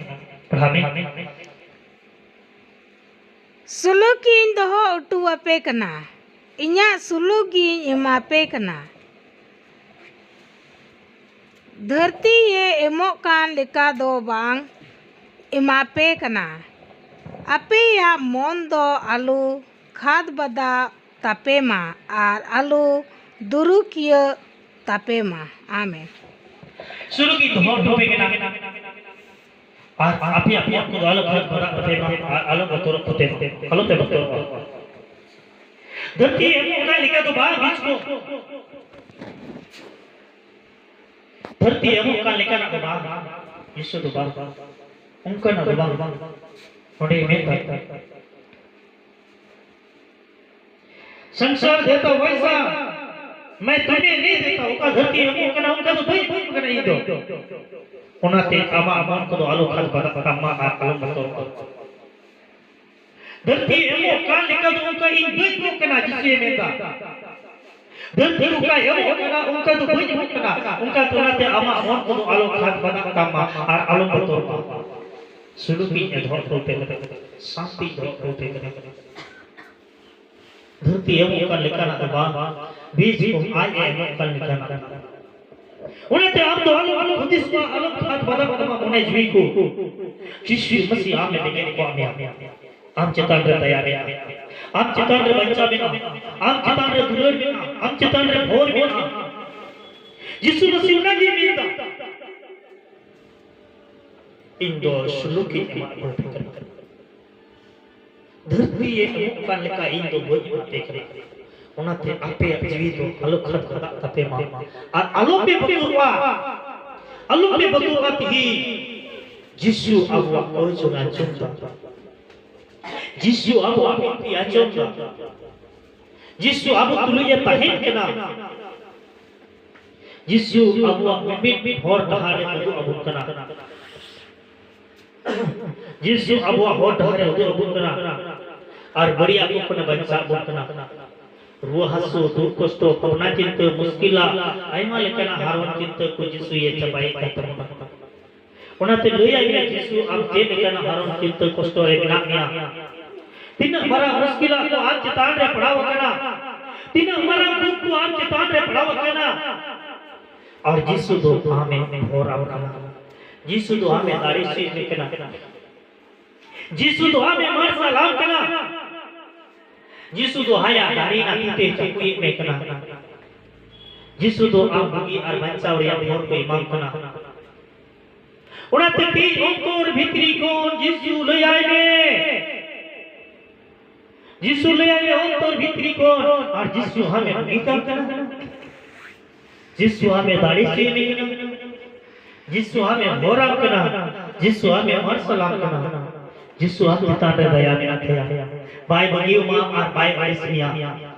ᱯᱟᱲᱦᱟᱣ ᱢᱮ᱾ ᱥᱩᱞᱩᱠᱤᱧ ᱫᱚᱦᱚ ᱦᱚᱴᱚ ᱟᱯᱮ ᱠᱟᱱᱟ, ᱤᱧᱟᱹᱜ ᱥᱩᱞᱩᱠ ᱜᱤᱧ ᱮᱢᱟ ᱯᱮ ᱠᱟᱱᱟ᱾ ᱫᱷᱟᱹᱨᱛᱤᱭᱮ ᱮᱢᱚᱜ ᱠᱟᱱ ᱞᱮᱠᱟ ᱫᱚ ᱵᱟᱝ ᱮᱢᱟ ᱯᱮ ᱠᱟᱱᱟ᱾ ᱟᱯᱮᱭᱟᱜ ᱢᱚᱱ ᱫᱚ ᱟᱞᱚ ᱠᱷᱟᱫᱽ ᱵᱟᱫᱟ ᱛᱟᱯᱮ ᱢᱟ ᱟᱨ ᱟᱞᱚ ᱫᱩᱨᱩᱠᱤᱭᱟᱹ ᱛᱟᱯᱮ ᱢᱟ᱾ ᱟᱢᱮᱱ᱾ ᱥᱩᱞᱩᱠᱤᱧ ᱫᱚᱦᱚ ᱦᱚᱴᱚ ᱟᱯᱮ ᱠᱟᱱᱟ᱾ ᱟᱨ ᱟᱯᱮᱭᱟᱜ ᱢᱚᱱ ᱠᱚᱫᱚ ᱟᱞᱚ ᱠᱷᱟᱫᱽ ᱵᱟᱫᱟᱜ ᱛᱟᱯᱮ ᱢᱟ, ᱟᱨ ᱟᱞᱚ ᱵᱚᱛᱚᱨᱚᱜ ᱛᱟᱯᱮ ᱢᱟ, ᱟᱞᱚᱯᱮ ᱵᱚᱛᱚᱨᱚᱜᱼᱟ᱾ ᱫᱷᱟᱹᱨᱛᱤ ᱮᱢᱚᱜ ᱠᱟᱱ ᱞᱮᱠᱟ ᱫᱚ ᱵᱟᱝ, ᱵᱤᱪ ᱠᱚ᱾ ᱫᱷᱟᱹᱨᱛᱤ ᱮᱢᱚᱜ ᱠᱟᱱ ᱞᱮᱠᱟᱱᱟᱜ ᱫᱚ ᱵᱟᱝ, ᱡᱤᱥᱩ ᱫᱚ ᱵᱟᱝ᱾ ᱚᱱᱠᱟᱱᱟᱜ ᱫᱚ ᱵᱟᱝ᱾ ᱚᱸᱰᱮ ᱢᱮᱱᱫᱟ, ᱥᱚᱝᱥᱟᱨ ᱫᱮᱛᱟ ᱵᱚᱭᱥᱟ, ᱢᱮ ᱛᱩᱢᱮ ᱱᱤ ᱫᱮᱛᱟ, ᱚᱠᱟ ᱫᱷᱟᱹᱨᱛᱤ ᱮᱢᱚᱜ ᱠᱟᱱᱟ, ᱚᱱᱠᱟ ᱫᱚ ᱵᱟᱹᱧ ᱮᱢᱚᱜ ᱠᱟᱱᱟ ᱤᱧ ᱫᱚ᱾ ᱚᱱᱟᱛᱮ ᱟᱢᱟᱜ ᱢᱚᱱ ᱠᱚᱫᱚ ᱟᱞᱚ ᱠᱷᱟᱫᱽ ᱵᱟᱫᱟᱜ ᱛᱟᱢ ᱢᱟ ᱟᱨ ᱟᱞᱚᱢ ᱵᱚᱛᱚᱨᱚᱜ ᱢᱟ᱾ ᱫᱷᱟᱹᱨᱛᱤ ᱮᱢᱚᱜ ᱠᱟᱱ ᱞᱮᱠᱟ ᱫᱚ ᱚᱱᱠᱟ ᱤᱧ ᱵᱟᱹᱧ ᱮᱢᱚᱜ ᱠᱟᱱᱟ, ᱡᱤᱥᱩᱭ ᱢᱮᱱᱫᱟ᱾ ᱫᱷᱟᱹᱨᱛᱤ ᱚᱱᱠᱟ ᱮᱢᱚᱜ ᱠᱟᱱᱟ, ᱚᱱᱠᱟ ᱫᱚ ᱵᱟᱹᱧ ᱮᱢᱚᱜ ᱠᱟᱱᱟ᱾ ᱚᱱᱠᱟ ᱛᱟᱞᱟᱛᱮ ᱟᱢᱟᱜ ᱢᱚᱱ ᱠᱚᱫᱚ ᱟᱞᱚ ᱠᱷᱟᱫᱽ ᱵᱟᱫᱟᱜ ᱛᱟᱢᱟ ᱟᱨ ᱟᱞᱚᱢ ᱵᱚᱛᱚᱨᱚᱜ ᱢᱟ᱾ ᱥᱩᱞᱩᱠᱤᱧ ᱮ ᱫᱚᱦᱚ ᱦᱚᱴᱚ ᱟᱯᱮ ᱠᱟᱱᱟ, ᱥᱟᱱᱛᱤᱧ ᱫᱚᱦᱚ ᱦᱚᱴᱚ ᱟᱯᱮ ᱠᱟᱱᱟ᱾ ᱫᱷᱟᱹᱨᱛᱤ ᱮᱢᱚᱜ ᱠᱟᱱ ᱞᱮᱠᱟᱱᱟᱜ ᱫᱚ ᱵᱟᱝ, ᱵᱤᱥ ᱠᱚ ᱟᱡ ᱮ ᱮᱢᱚᱜ ᱠᱟᱱ ᱞᱮᱠᱟᱱᱟᱜ᱾ ᱚᱱᱟᱛᱮ ᱟᱢ ᱫᱚ ᱟᱞᱚᱢ, ᱟᱞᱚᱢ ᱦᱩᱫᱤᱥ ᱢᱟ, ᱟᱞᱚᱢ ᱠᱷᱟᱫᱽ ᱵᱟᱫᱟᱜ ᱛᱟᱢᱟ ᱢᱚᱱᱮ ᱡᱤᱣᱤ ᱠᱚ᱾ ᱡᱤᱥᱩ ᱢᱟᱹᱥᱤ ᱟᱢ ᱮ ᱵᱮᱸᱜᱮᱫ ᱠᱚᱜ ᱢᱮᱭᱟ, ᱟᱢ ᱪᱮᱛᱟᱱ ᱨᱮ ᱫᱟᱭᱟ ᱢᱮᱱᱟᱜᱼᱟ, ᱟᱢ ᱪᱮᱛᱟᱱ ᱨᱮ ᱵᱟᱧᱪᱟᱣ ᱢᱮᱱᱟᱜᱼᱟ, ᱟᱢ ᱪᱮᱛᱟᱱ ᱨᱮ ᱫᱩᱞᱟᱹᱲ ᱢᱮᱱᱟᱜᱼᱟ, ᱟᱢ ᱪᱮᱛᱟᱱ ᱨᱮ ᱵᱷᱳᱨ ᱢᱮᱱᱟᱜᱼᱟ᱾ ᱡᱤᱥᱩ ᱢᱟᱹᱥᱤ ᱚᱱᱟᱜᱮ ᱢᱮᱱᱫᱟ, ᱤᱧ ᱫᱚ ᱥᱩᱞᱩᱠᱤᱧ ᱮᱢᱟᱫ ᱠᱚ ᱠᱟᱱᱟ᱾ ᱫᱷᱟᱹᱨᱛᱤ ᱮ ᱮᱢᱚᱜ ᱠᱟᱱ ᱞᱮᱠᱟ ᱤᱧ ᱫᱚ ᱵᱟᱹᱧ ᱮᱢᱟ ᱯᱮ ᱠᱟᱱᱟ᱾ ᱚᱱᱟᱛᱮ ᱟᱯᱮᱭᱟᱜ ᱡᱤᱣᱤ ᱫᱚ ᱟᱞᱚ ᱠᱷᱟᱫᱽ ᱠᱷᱟᱫᱟᱜ ᱛᱟᱯᱮ ᱢᱟ ᱟᱨ ᱟᱞᱚ ᱯᱮ ᱵᱚᱛᱚᱨᱚᱜᱼᱟ᱾ ᱟᱞᱚ ᱯᱮ ᱵᱚᱛᱚᱨᱚᱜᱼᱟ᱾ ᱛᱤᱦᱤᱧ ᱡᱤᱥᱩ ᱟᱵᱚᱣᱟᱜ ᱠᱚᱭ ᱪᱚᱝ ᱟᱸᱡᱚᱢ ᱫᱟ᱾ ᱡᱤᱥᱩ ᱟᱵᱚᱣᱟᱜ ᱵᱤᱱᱛᱤ ᱟᱸᱡᱚᱢ ᱫᱟ᱾ ᱡᱤᱥᱩ ᱟᱵᱚ ᱛᱩᱞᱩᱡ ᱮ ᱛᱟᱦᱮᱱ ᱠᱟᱱᱟ᱾ ᱡᱤᱥᱩ ᱟᱵᱚᱣᱟᱜ ᱢᱤᱢᱤᱫ ᱦᱚᱨ ᱰᱟᱦᱟᱨ ᱮ ᱩᱫᱩᱜ ᱟᱵᱚᱱ ᱠᱟᱱᱟ᱾ ᱡᱤᱥᱩ ᱟᱵᱚᱣᱟᱜ ᱦᱚᱨ ᱰᱟᱦᱟᱨ ᱮ ᱩᱫᱩᱜ ᱟᱵᱚᱱ ᱠᱟᱱᱟ ᱟᱨ ᱵᱟᱹᱲᱤᱡᱟᱜ ᱠᱚ ᱠᱷᱚᱱᱮ ᱵᱟᱧᱪᱟᱣ ᱟᱵᱚᱱ ᱠᱟᱱᱟ᱾ ᱨᱩᱣᱟᱹ ᱦᱟᱹᱥᱩ, ᱫᱩᱠ ᱠᱚᱥᱴᱚ, ᱵᱷᱟᱵᱽᱱᱟ ᱪᱤᱱᱛᱟᱹ, ᱢᱩᱥᱠᱤᱞᱟᱜ, ᱟᱭᱢᱟ ᱞᱮᱠᱟᱱᱟᱜ ᱦᱟᱨᱚᱱ ᱪᱤᱱᱛᱟᱹ ᱠᱚ ᱡᱤᱥᱩᱭ ᱪᱟᱵᱟᱭᱮᱫ ᱠᱟᱱ ᱛᱟᱵᱚᱱᱟ᱾ ᱚᱱᱟᱛᱮ ᱞᱟᱹᱭᱟᱭ ᱢᱮ, ᱡᱤᱥᱩ, ᱟᱢ ᱪᱮᱫ ᱞᱮᱠᱟᱱᱟᱜ ᱦᱟᱨᱚᱱ ᱪᱤᱱᱛᱟᱹ ᱠᱚᱥᱴᱚ ᱨᱮ ᱢᱮᱱᱟᱜ ᱢᱮᱭᱟ? ᱛᱤᱱᱟᱹᱜ ᱢᱟᱨᱟᱝ ᱢᱩᱥᱠᱤᱞᱟᱜ ᱠᱚ ᱟᱢ ᱪᱮᱛᱟᱱ ᱨᱮ ᱯᱟᱲᱟᱣ ᱟᱠᱟᱱᱟ? ᱛᱤᱱᱟᱹᱜ ᱢᱟᱨᱟᱝ ᱫᱩᱠ ᱠᱚ ᱟᱢ ᱪᱮᱛᱟᱱ ᱨᱮ ᱯᱟᱲᱟᱣ ᱟᱠᱟᱱᱟ? ᱟᱨ ᱡᱤᱥᱩ ᱫᱚ ᱟᱢᱮ ᱵᱷᱚᱨ ᱟᱢ ᱠᱟᱱᱟ᱾ ᱡᱤᱥᱩ ᱫᱚ ᱟᱢᱮ ᱫᱟᱲᱮ ᱦᱚᱪᱚᱭᱮᱫ ᱢᱮ ᱠᱟᱱᱟ᱾ ᱡᱤᱥᱩ ᱫᱚ ᱟᱢᱮ ᱢᱟᱨᱥᱟᱞ ᱟᱢ ᱠᱟᱱᱟ᱾ ᱡᱤᱥᱩ ᱫᱚ ᱟᱭᱟᱜ ᱫᱟᱲᱮ ᱨᱮᱱᱟᱜ ᱛᱤ ᱛᱮ ᱪᱟᱯᱩᱭᱮᱫ ᱢᱮ ᱠᱟᱱᱟ᱾ ᱡᱤᱥᱩ ᱫᱚ ᱟᱢ ᱵᱩᱜᱤ ᱟᱨ ᱵᱟᱧᱪᱟᱣ ᱨᱮᱭᱟᱜ ᱦᱚᱨ ᱠᱚᱭ ᱮᱢᱟᱢ ᱠᱟᱱᱟ᱾ ᱚᱱᱟᱛᱮ ᱛᱮᱦᱮᱧ ᱚᱱᱛᱚᱨ ᱵᱷᱤᱛᱨᱤ ᱠᱷᱚᱱ ᱡᱤᱥᱩ ᱞᱟᱹᱭᱟᱭ ᱢᱮ᱾ ᱡᱤᱥᱩ ᱞᱟᱹᱭᱟᱭ ᱢᱮ ᱚᱱᱛᱚᱨ ᱵᱷᱤᱛᱨᱤ ᱠᱷᱚᱱ, ᱟᱨ ᱡᱤᱥᱩ ᱟᱢᱮ ᱵᱩᱜᱤ ᱠᱟᱢ ᱠᱟᱱᱟ᱾ ᱡᱤᱥᱩ ᱟᱢᱮ ᱫᱟᱲᱮ ᱦᱚᱪᱚᱭᱮᱫ ᱢᱮ ᱠᱟᱱᱟ᱾ ᱡᱤᱥᱩ ᱟᱢᱮ ᱦᱚᱨ ᱟᱢ ᱠᱟᱱᱟ᱾ ᱡᱤᱥᱩ ᱟᱢᱮ ᱢᱟᱨᱥᱟᱞᱟᱢ ᱠᱟᱱᱟ᱾ ᱡᱤᱥᱩ ᱟᱢ ᱪᱮᱛᱟᱱ ᱨᱮ ᱫᱟᱭᱟ ᱢᱮᱱᱟᱜ ᱛᱟᱭᱟ᱾ ᱵᱟᱭ ᱵᱟᱹᱜᱤ ᱟᱢᱟ ᱟᱨ ᱵᱟᱭ ᱟᱹᱲᱤᱥ ᱢᱮᱭᱟ᱾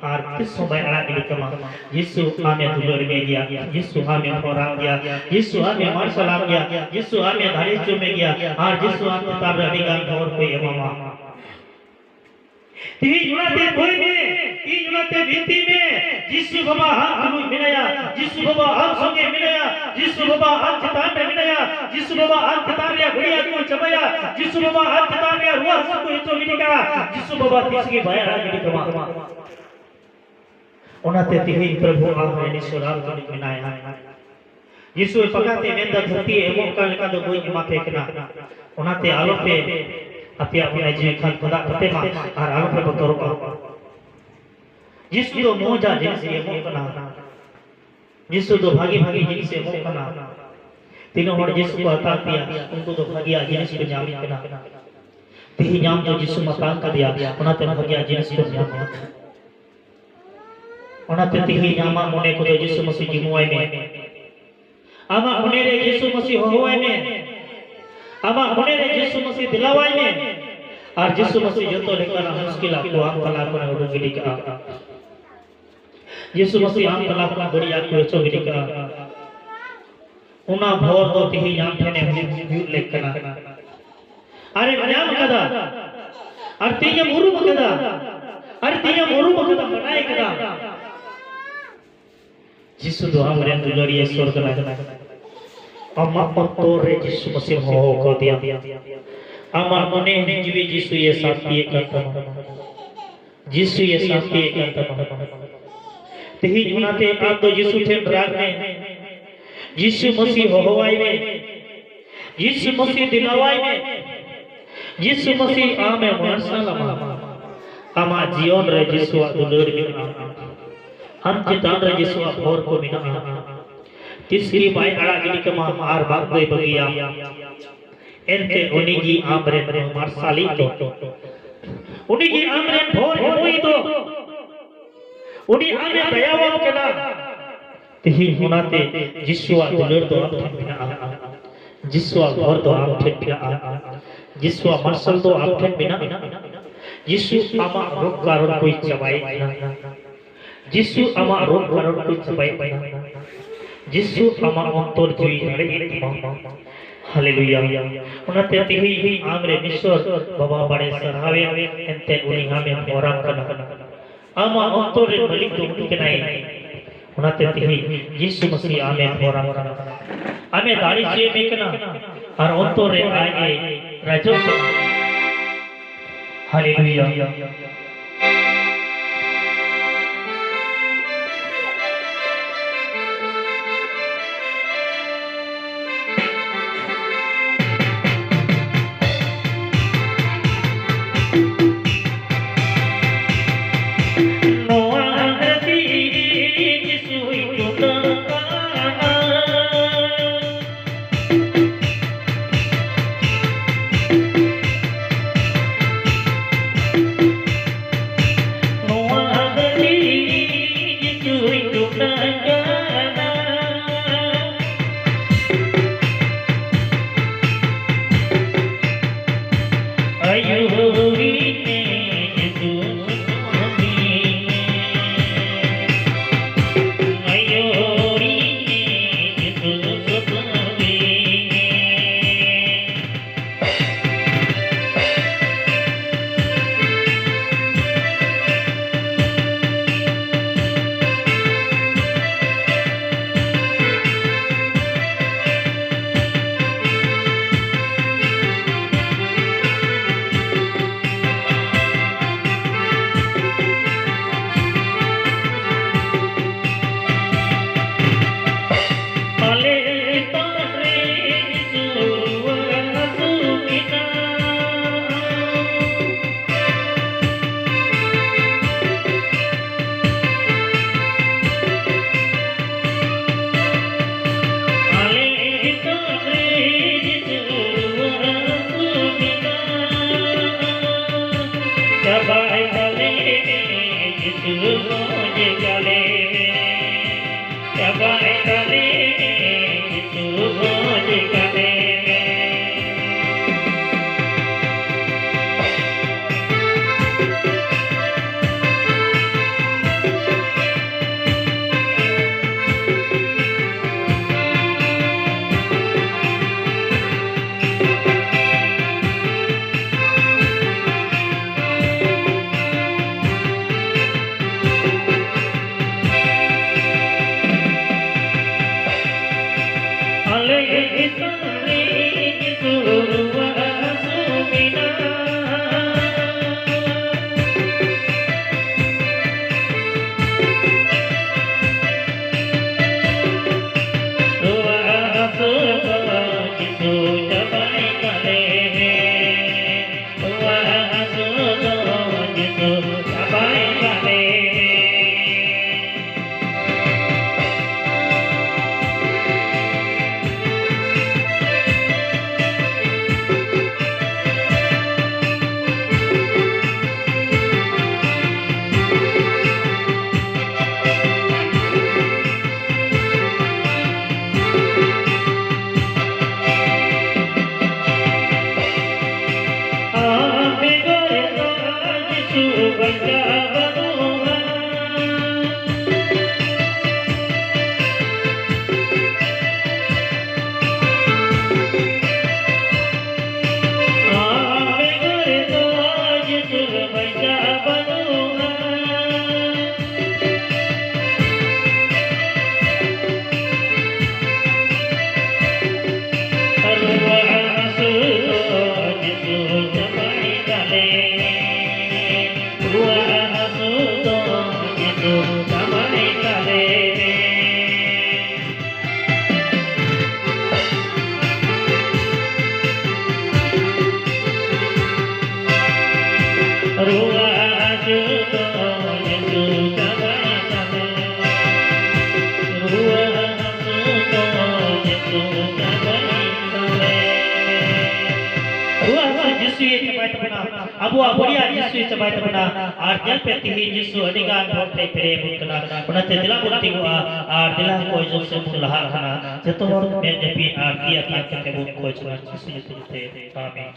ᱟᱨ ᱛᱤᱥ ᱦᱚᱸ ᱵᱟᱭ ᱟᱲᱟᱜ ᱜᱤᱰᱤ ᱠᱟᱢᱟ᱾ ᱡᱤᱥᱩ ᱟᱢᱮ ᱫᱩᱞᱟᱹᱲ ᱢᱮ ᱜᱮᱭᱟ᱾ ᱡᱤᱥᱩ ᱟᱢᱮ ᱦᱚᱨᱟᱣ ᱜᱮᱭᱟ᱾ ᱡᱤᱥᱩ ᱟᱢᱮ ᱢᱟᱨᱥᱟᱞᱟᱢ ᱜᱮᱭᱟ᱾ ᱡᱤᱥᱩ ᱟᱢᱮ ᱫᱟᱲᱮ ᱦᱚᱪᱚ ᱢᱮ ᱜᱮᱭᱟ᱾ ᱟᱨ ᱡᱤᱥᱩ ᱟᱢ ᱪᱮᱛᱟᱱ ᱨᱮ ᱟᱹᱰᱤ ᱜᱟᱱ ᱦᱚᱨ ᱠᱚᱭ ᱮᱢᱟᱢᱟ᱾ ᱛᱤᱦᱤᱧ ᱚᱱᱟᱛᱮ ᱵᱟᱹᱭ ᱢᱮ, ᱛᱤᱦᱤᱧ ᱚᱱᱟᱛᱮ ᱵᱤᱱᱛᱤ ᱢᱮ᱾ ᱡᱤᱥᱩ ᱵᱟᱵᱟ ᱟᱢ ᱛᱩᱞᱩᱡ ᱢᱮᱱᱟᱭᱟ, ᱡᱤᱥᱩ ᱵᱟᱵᱟ ᱟᱢ ᱥᱚᱸᱜᱮ ᱢᱮᱱᱟᱭᱟ, ᱡᱤᱥᱩ ᱵᱟᱵᱟ ᱟᱢ ᱪᱮᱛᱟᱱ ᱨᱮ ᱢᱮᱱᱟᱭᱟ, ᱡᱤᱥᱩ ᱵᱟᱵᱟ ᱟᱢ ᱪᱮᱛᱟᱱ ᱨᱮᱭᱟᱜ ᱜᱷᱟᱹᱲᱤᱭᱟᱹ ᱠᱚ ᱪᱟᱵᱟᱭᱟ, ᱡᱤᱥᱩ ᱵᱟᱵᱟ ᱟᱢ ᱪᱮᱛᱟᱱ ᱨᱮᱭᱟᱜ ᱨᱩᱣᱟᱹ ᱦᱟᱹᱥᱩ ᱠᱚ ᱦᱚᱪᱚ ᱜᱤᱰᱤ ᱠᱟᱜᱼᱟ, ᱡᱤᱥᱩ ᱵᱟᱵᱟ ᱛᱤᱥ ᱜᱮ ᱵᱟᱭ ᱟᱲᱟᱜ ᱜᱤᱰᱤ ᱠᱟᱢᱟ᱾ ᱚᱱᱟᱛᱮ ᱛᱤᱦᱤᱧ ᱯᱨᱚᱵᱷᱩ ᱟᱢ ᱨᱮᱱ ᱤᱥᱚᱨ ᱟᱢ ᱛᱩᱞᱩᱡ ᱢᱮᱱᱟᱭᱟ᱾ ᱡᱤᱥᱩ ᱯᱟᱠᱟᱛᱮ ᱢᱮᱱᱫᱟ, ᱫᱷᱟᱹᱨᱛᱤ ᱮᱢᱚᱜ ᱠᱟᱱ ᱞᱮᱠᱟ ᱫᱚ ᱵᱟᱹᱧ ᱮᱢᱟ ᱯᱮ ᱠᱟᱱᱟ᱾ ᱚᱱᱟᱛᱮ ᱟᱞᱚᱯᱮ, ᱟᱯᱮᱭᱟᱜ ᱢᱚᱱᱮ ᱡᱤᱣᱤ ᱠᱷᱟᱱ ᱠᱷᱚᱫᱟᱜ ᱛᱟᱯᱮ ᱢᱟ ᱟᱨ ᱟᱞᱚᱯᱮ ᱵᱚᱛᱚᱨᱚᱜᱼᱟ᱾ ᱡᱤᱥᱩ ᱫᱚ ᱢᱚᱡᱟ ᱡᱤᱱᱤᱥ ᱮ ᱮᱢᱚᱜ ᱠᱟᱱᱟ᱾ ᱡᱤᱥᱩ ᱫᱚ ᱵᱷᱟᱜᱮ ᱵᱷᱟᱜᱮ ᱡᱤᱱᱤᱥ ᱮ ᱮᱢᱚᱜ ᱠᱟᱱᱟ᱾ ᱛᱤᱱᱟᱹᱜ ᱦᱚᱲ ᱡᱤᱥᱩ ᱠᱚ ᱦᱟᱛᱟᱣ ᱠᱮᱭᱟ, ᱩᱱᱠᱩ ᱫᱚ ᱵᱷᱟᱜᱮᱭᱟᱜ ᱡᱤᱱᱤᱥ ᱠᱚ ᱧᱟᱢᱮᱫ ᱠᱟᱱᱟ᱾ ᱛᱮᱦᱮᱧ ᱟᱢ ᱫᱚ ᱡᱤᱥᱩ ᱢᱟᱛᱟᱝ ᱠᱟᱫᱮᱭᱟ, ᱚᱱᱟᱛᱮ ᱵᱷᱟᱜᱮᱭᱟᱜ ᱡᱤᱱᱤᱥ ᱠᱚ ᱧᱟᱢᱟ᱾ ᱚᱱᱟᱛᱮ ᱛᱮᱦᱮᱧ ᱟᱢᱟᱜ ᱢᱚᱱᱮ ᱠᱚᱫᱚ ᱡᱤᱥᱩ ᱢᱟᱹᱥᱤ ᱡᱤᱢᱩᱣᱟᱭ ᱢᱮ᱾ ᱟᱢᱟᱜ ᱢᱚᱱᱮ ᱨᱮ ᱡᱤᱥᱩ ᱢᱟᱹᱥᱤ ᱦᱚᱦᱚᱣᱟᱭ ᱢᱮ᱾ ᱟᱢᱟᱜ ᱢᱚᱱᱮ ᱨᱮ ᱡᱤᱥᱩ ᱢᱟᱹᱥᱤ ᱫᱮᱞᱟᱣᱟᱭ ᱢᱮ᱾ ᱟᱨ ᱡᱤᱥᱩ ᱢᱟᱹᱥᱤ ᱡᱚᱛᱚ ᱞᱮᱠᱟᱱᱟᱜ ᱢᱩᱥᱠᱤᱞᱟᱜ ᱠᱚ ᱟᱢ ᱛᱟᱞᱟ ᱠᱷᱚᱱᱮ ᱩᱰᱩᱠ ᱜᱤᱰᱤ ᱠᱟᱜᱼᱟ᱾ ᱡᱤᱥᱩ ᱢᱟᱹᱥᱤ ᱟᱢ ᱛᱟᱞᱟ ᱠᱷᱚᱱ ᱵᱟᱹᱲᱤᱡᱟᱜ ᱠᱚ ᱚᱪᱚ ᱜᱤᱰᱤ ᱠᱟᱜᱼᱟ᱾ ᱚᱱᱟ ᱵᱷᱚᱨ ᱫᱚ ᱛᱮᱦᱮᱧ ᱟᱢ ᱴᱷᱮᱱᱮ ᱦᱩᱭᱩᱜ ᱞᱮᱠ ᱠᱟᱱᱟ᱾ ᱟᱨᱮᱢ ᱧᱟᱢ ᱠᱟᱫᱟ᱾ ᱟᱨ ᱛᱮᱦᱮᱧᱮᱢ ᱩᱨᱩᱢ ᱠᱟᱫᱟ᱾ ᱟᱨ ᱛᱮᱦᱮᱧᱮᱢ ᱩᱨᱩᱢ ᱠᱟᱫᱟ, ᱵᱟᱰᱟᱭ ᱠᱟᱫᱟ᱾ ᱡᱤᱥᱩ ᱫᱚ ᱟᱢᱨᱮᱱ ᱫᱩᱞᱟᱹᱲᱤᱭᱟᱹ ᱤᱥᱚᱨ ᱠᱟᱱᱟᱭ᱾ ᱟᱢᱟᱜ ᱚᱱᱛᱚᱨ ᱨᱮ ᱡᱤᱥᱩ ᱢᱟᱹᱥᱤ ᱦᱚᱦᱚ ᱠᱟᱫᱮᱭᱟ᱾ ᱟᱢᱟᱜ ᱢᱚᱱᱮ ᱡᱤᱣᱤ ᱡᱤᱥᱩᱭᱮ ᱥᱟᱱᱛᱤᱭᱮᱫ ᱠᱟᱱ ᱛᱟᱢᱟ᱾ ᱡᱤᱥᱩᱭᱮ ᱥᱟᱱᱛᱤᱭᱮᱫ ᱠᱟᱱ ᱛᱟᱢᱟ᱾ ᱛᱮᱦᱮᱧ ᱚᱱᱟᱛᱮ ᱟᱢ ᱫᱚ ᱡᱤᱥᱩ ᱴᱷᱮᱱ ᱨᱟᱜ ᱢᱮ᱾ ᱡᱤᱥᱩ ᱢᱟᱹᱥᱤ ᱦᱚᱦᱚᱣᱟᱭ ᱢᱮ᱾ ᱡᱤᱥᱩ ᱢᱟᱹᱥᱤ ᱫᱮᱞᱟᱣᱟᱭ ᱢᱮ᱾ ᱡᱤᱥᱩ ᱢᱟᱹᱥᱤ ᱟᱢᱮ ᱢᱟᱨᱥᱟᱞ ᱟᱢᱟ᱾ ᱟᱢᱟᱜ ᱡᱤᱭᱚᱱ ᱨᱮ ᱡᱤᱥᱩᱣᱟᱜ ᱫᱩᱞᱟᱹᱲ ᱢᱮᱱᱟᱜᱼᱟ᱾ ᱟᱢ ᱪᱮᱛᱟᱱ ᱨᱮ ᱡᱤᱥᱩᱣᱟᱜ ᱵᱷᱚᱨ ᱠᱚ ᱢᱮᱱᱟᱜᱼᱟ᱾ ᱛᱤᱥ ᱜᱮ ᱵᱟᱭ ᱟᱲᱟᱜ ᱜᱤᱰᱤ ᱠᱟᱢᱟ ᱟᱨ ᱵᱟᱝ ᱫᱚᱭ ᱵᱟᱹᱜᱤᱭᱟ᱾ ᱮᱱᱛᱮ ᱩᱱᱤ ᱜᱮ ᱟᱢ ᱨᱮᱱ ᱢᱟᱨᱥᱟᱞᱤᱡ ᱫᱚ᱾ ᱩᱱᱤ ᱜᱮ ᱟᱢ ᱨᱮᱱ ᱵᱷᱳᱨ ᱮᱢᱚᱜᱤᱡ ᱫᱚ᱾ ᱩᱱᱤ ᱟᱢᱮ ᱫᱟᱭᱟᱣᱟᱢ ᱠᱟᱱᱟ᱾ ᱛᱮᱦᱮᱧ ᱚᱱᱟᱛᱮ ᱡᱤᱥᱩᱣᱟᱜ ᱫᱩᱞᱟᱹᱲ ᱫᱚ ᱟᱢ ᱴᱷᱮᱱ ᱢᱮᱱᱟᱜᱼᱟ᱾ ᱡᱤᱥᱩᱣᱟᱜ ᱦᱚᱨ ᱫᱚ ᱟᱢ ᱴᱷᱮᱱ ᱢᱮᱱᱟᱜᱼᱟ᱾ ᱡᱤᱥᱩᱣᱟᱜ ᱢᱟᱨᱥᱟᱞ ᱫᱚ ᱟᱢ ᱴᱷᱮᱱ ᱢᱮᱱᱟᱜᱼᱟ᱾ ᱡᱤᱥᱩ ᱟᱢᱟᱜ ᱨᱳᱜᱽ ᱠᱟᱨᱚᱱ ᱠᱚᱭ ᱪᱟᱵᱟᱭᱮᱫ ᱠᱟᱱᱟ᱾ ᱡᱤᱥᱩ ᱟᱢᱟᱜ ᱨᱳᱜᱽ ᱠᱟᱨᱚᱱ ᱠᱚᱭ ᱪᱟᱵᱟᱭᱮᱫ ᱠᱟᱱᱟ᱾ ᱡᱤᱥᱩ ᱟᱢᱟᱜ ᱚᱱᱛᱚᱨ ᱡᱤᱣᱤ ᱨᱟᱲᱮᱡ ᱮᱫ ᱛᱟᱢᱟ᱾ ᱦᱟᱞᱮᱞᱩᱭᱟ᱾ ᱚᱱᱟᱛᱮ ᱛᱮᱦᱮᱧ ᱟᱢ ᱨᱮ ᱢᱤᱥᱚᱨ ᱵᱟᱵᱟ ᱵᱟᱲᱮ ᱥᱟᱨᱦᱟᱣᱮ, ᱮᱱᱛᱮ ᱩᱱᱤ ᱟᱢᱮ ᱦᱚᱨᱟᱢ ᱠᱟᱱᱟ᱾ ᱟᱢᱟᱜ ᱚᱱᱛᱚᱨ ᱨᱮ ᱢᱟᱹᱞᱤᱠ ᱫᱚ ᱩᱱᱤ ᱠᱟᱱᱟᱭ᱾ ᱚᱱᱟᱛᱮ ᱛᱮᱦᱮᱧ ᱡᱤᱥᱩ ᱢᱟᱹᱥᱤ ᱟᱢᱮ ᱦᱚᱨᱟᱢ ᱠᱟᱱᱟ᱾ ᱟᱢᱮ ᱫᱟᱲᱮ ᱪᱮ ᱮᱢᱮ ᱠᱟᱱᱟ᱾ ᱟᱨ ᱚᱱᱛᱚᱨ ᱨᱮ ᱟᱡ ᱮ ᱨᱟᱡᱚᱜ ᱠᱟᱱᱟ᱾ ᱦᱟᱞᱮᱞᱩᱭᱟ᱾ ᱱᱚᱣᱟ ᱫᱷᱟᱹᱨᱛᱤ ᱡᱤᱥᱩᱭ ᱪᱚᱸᱫᱟ ᱠᱟᱜᱼᱟ᱾ ᱨᱩᱣᱟᱹ ᱦᱟᱹᱥᱩ ᱫᱚ ᱡᱮᱥᱩ ᱪᱟᱵᱟᱭ ᱛᱟᱞᱮ᱾ ᱨᱩᱣᱟᱹ ᱦᱟᱹᱥᱩ ᱫᱚ ᱡᱮᱥᱩ ᱪᱟᱵᱟᱭ ᱛᱟᱞᱮ᱾ ᱨᱩᱣᱟᱹ ᱦᱟᱹᱥᱩ ᱡᱤᱥᱩᱭ ᱪᱟᱵᱟᱭ ᱛᱟᱵᱚᱱᱟ᱾ ᱟᱵᱚᱣᱟᱜ ᱵᱟᱹᱲᱤᱡᱟᱜ ᱡᱤᱥᱩᱭ ᱪᱟᱵᱟᱭ ᱛᱟᱵᱚᱱᱟ᱾ ᱟᱨ ᱧᱮᱞ ᱯᱮ, ᱛᱤᱦᱤᱧ ᱡᱤᱥᱩ ᱟᱹᱰᱤ ᱜᱟᱱ ᱦᱚᱲ ᱛᱮᱭ ᱯᱮᱨᱮᱡ ᱟᱵᱚᱱ ᱠᱟᱱᱟ᱾ ᱚᱱᱟᱛᱮ ᱫᱮᱞᱟ ᱵᱚᱱ ᱛᱤᱸᱜᱩᱜᱼᱟ ᱟᱨ ᱫᱮᱞᱟ ᱠᱚ ᱡᱚᱢ ᱥᱮᱫ ᱵᱚᱱ ᱞᱟᱦᱟᱜ ᱠᱟᱱᱟ᱾ ᱡᱚᱛᱚ ᱦᱚᱲ ᱢᱮᱫ ᱡᱟᱹᱯᱤᱫ ᱟᱨ ᱛᱤ ᱟᱛᱟᱝ ᱠᱟᱛᱮ ᱵᱚᱱ ᱠᱷᱚᱡ ᱠᱟᱱᱟ ᱡᱤᱥᱩ ᱧᱩᱛᱩᱢ ᱛᱮ᱾ ᱟᱢᱮᱱ᱾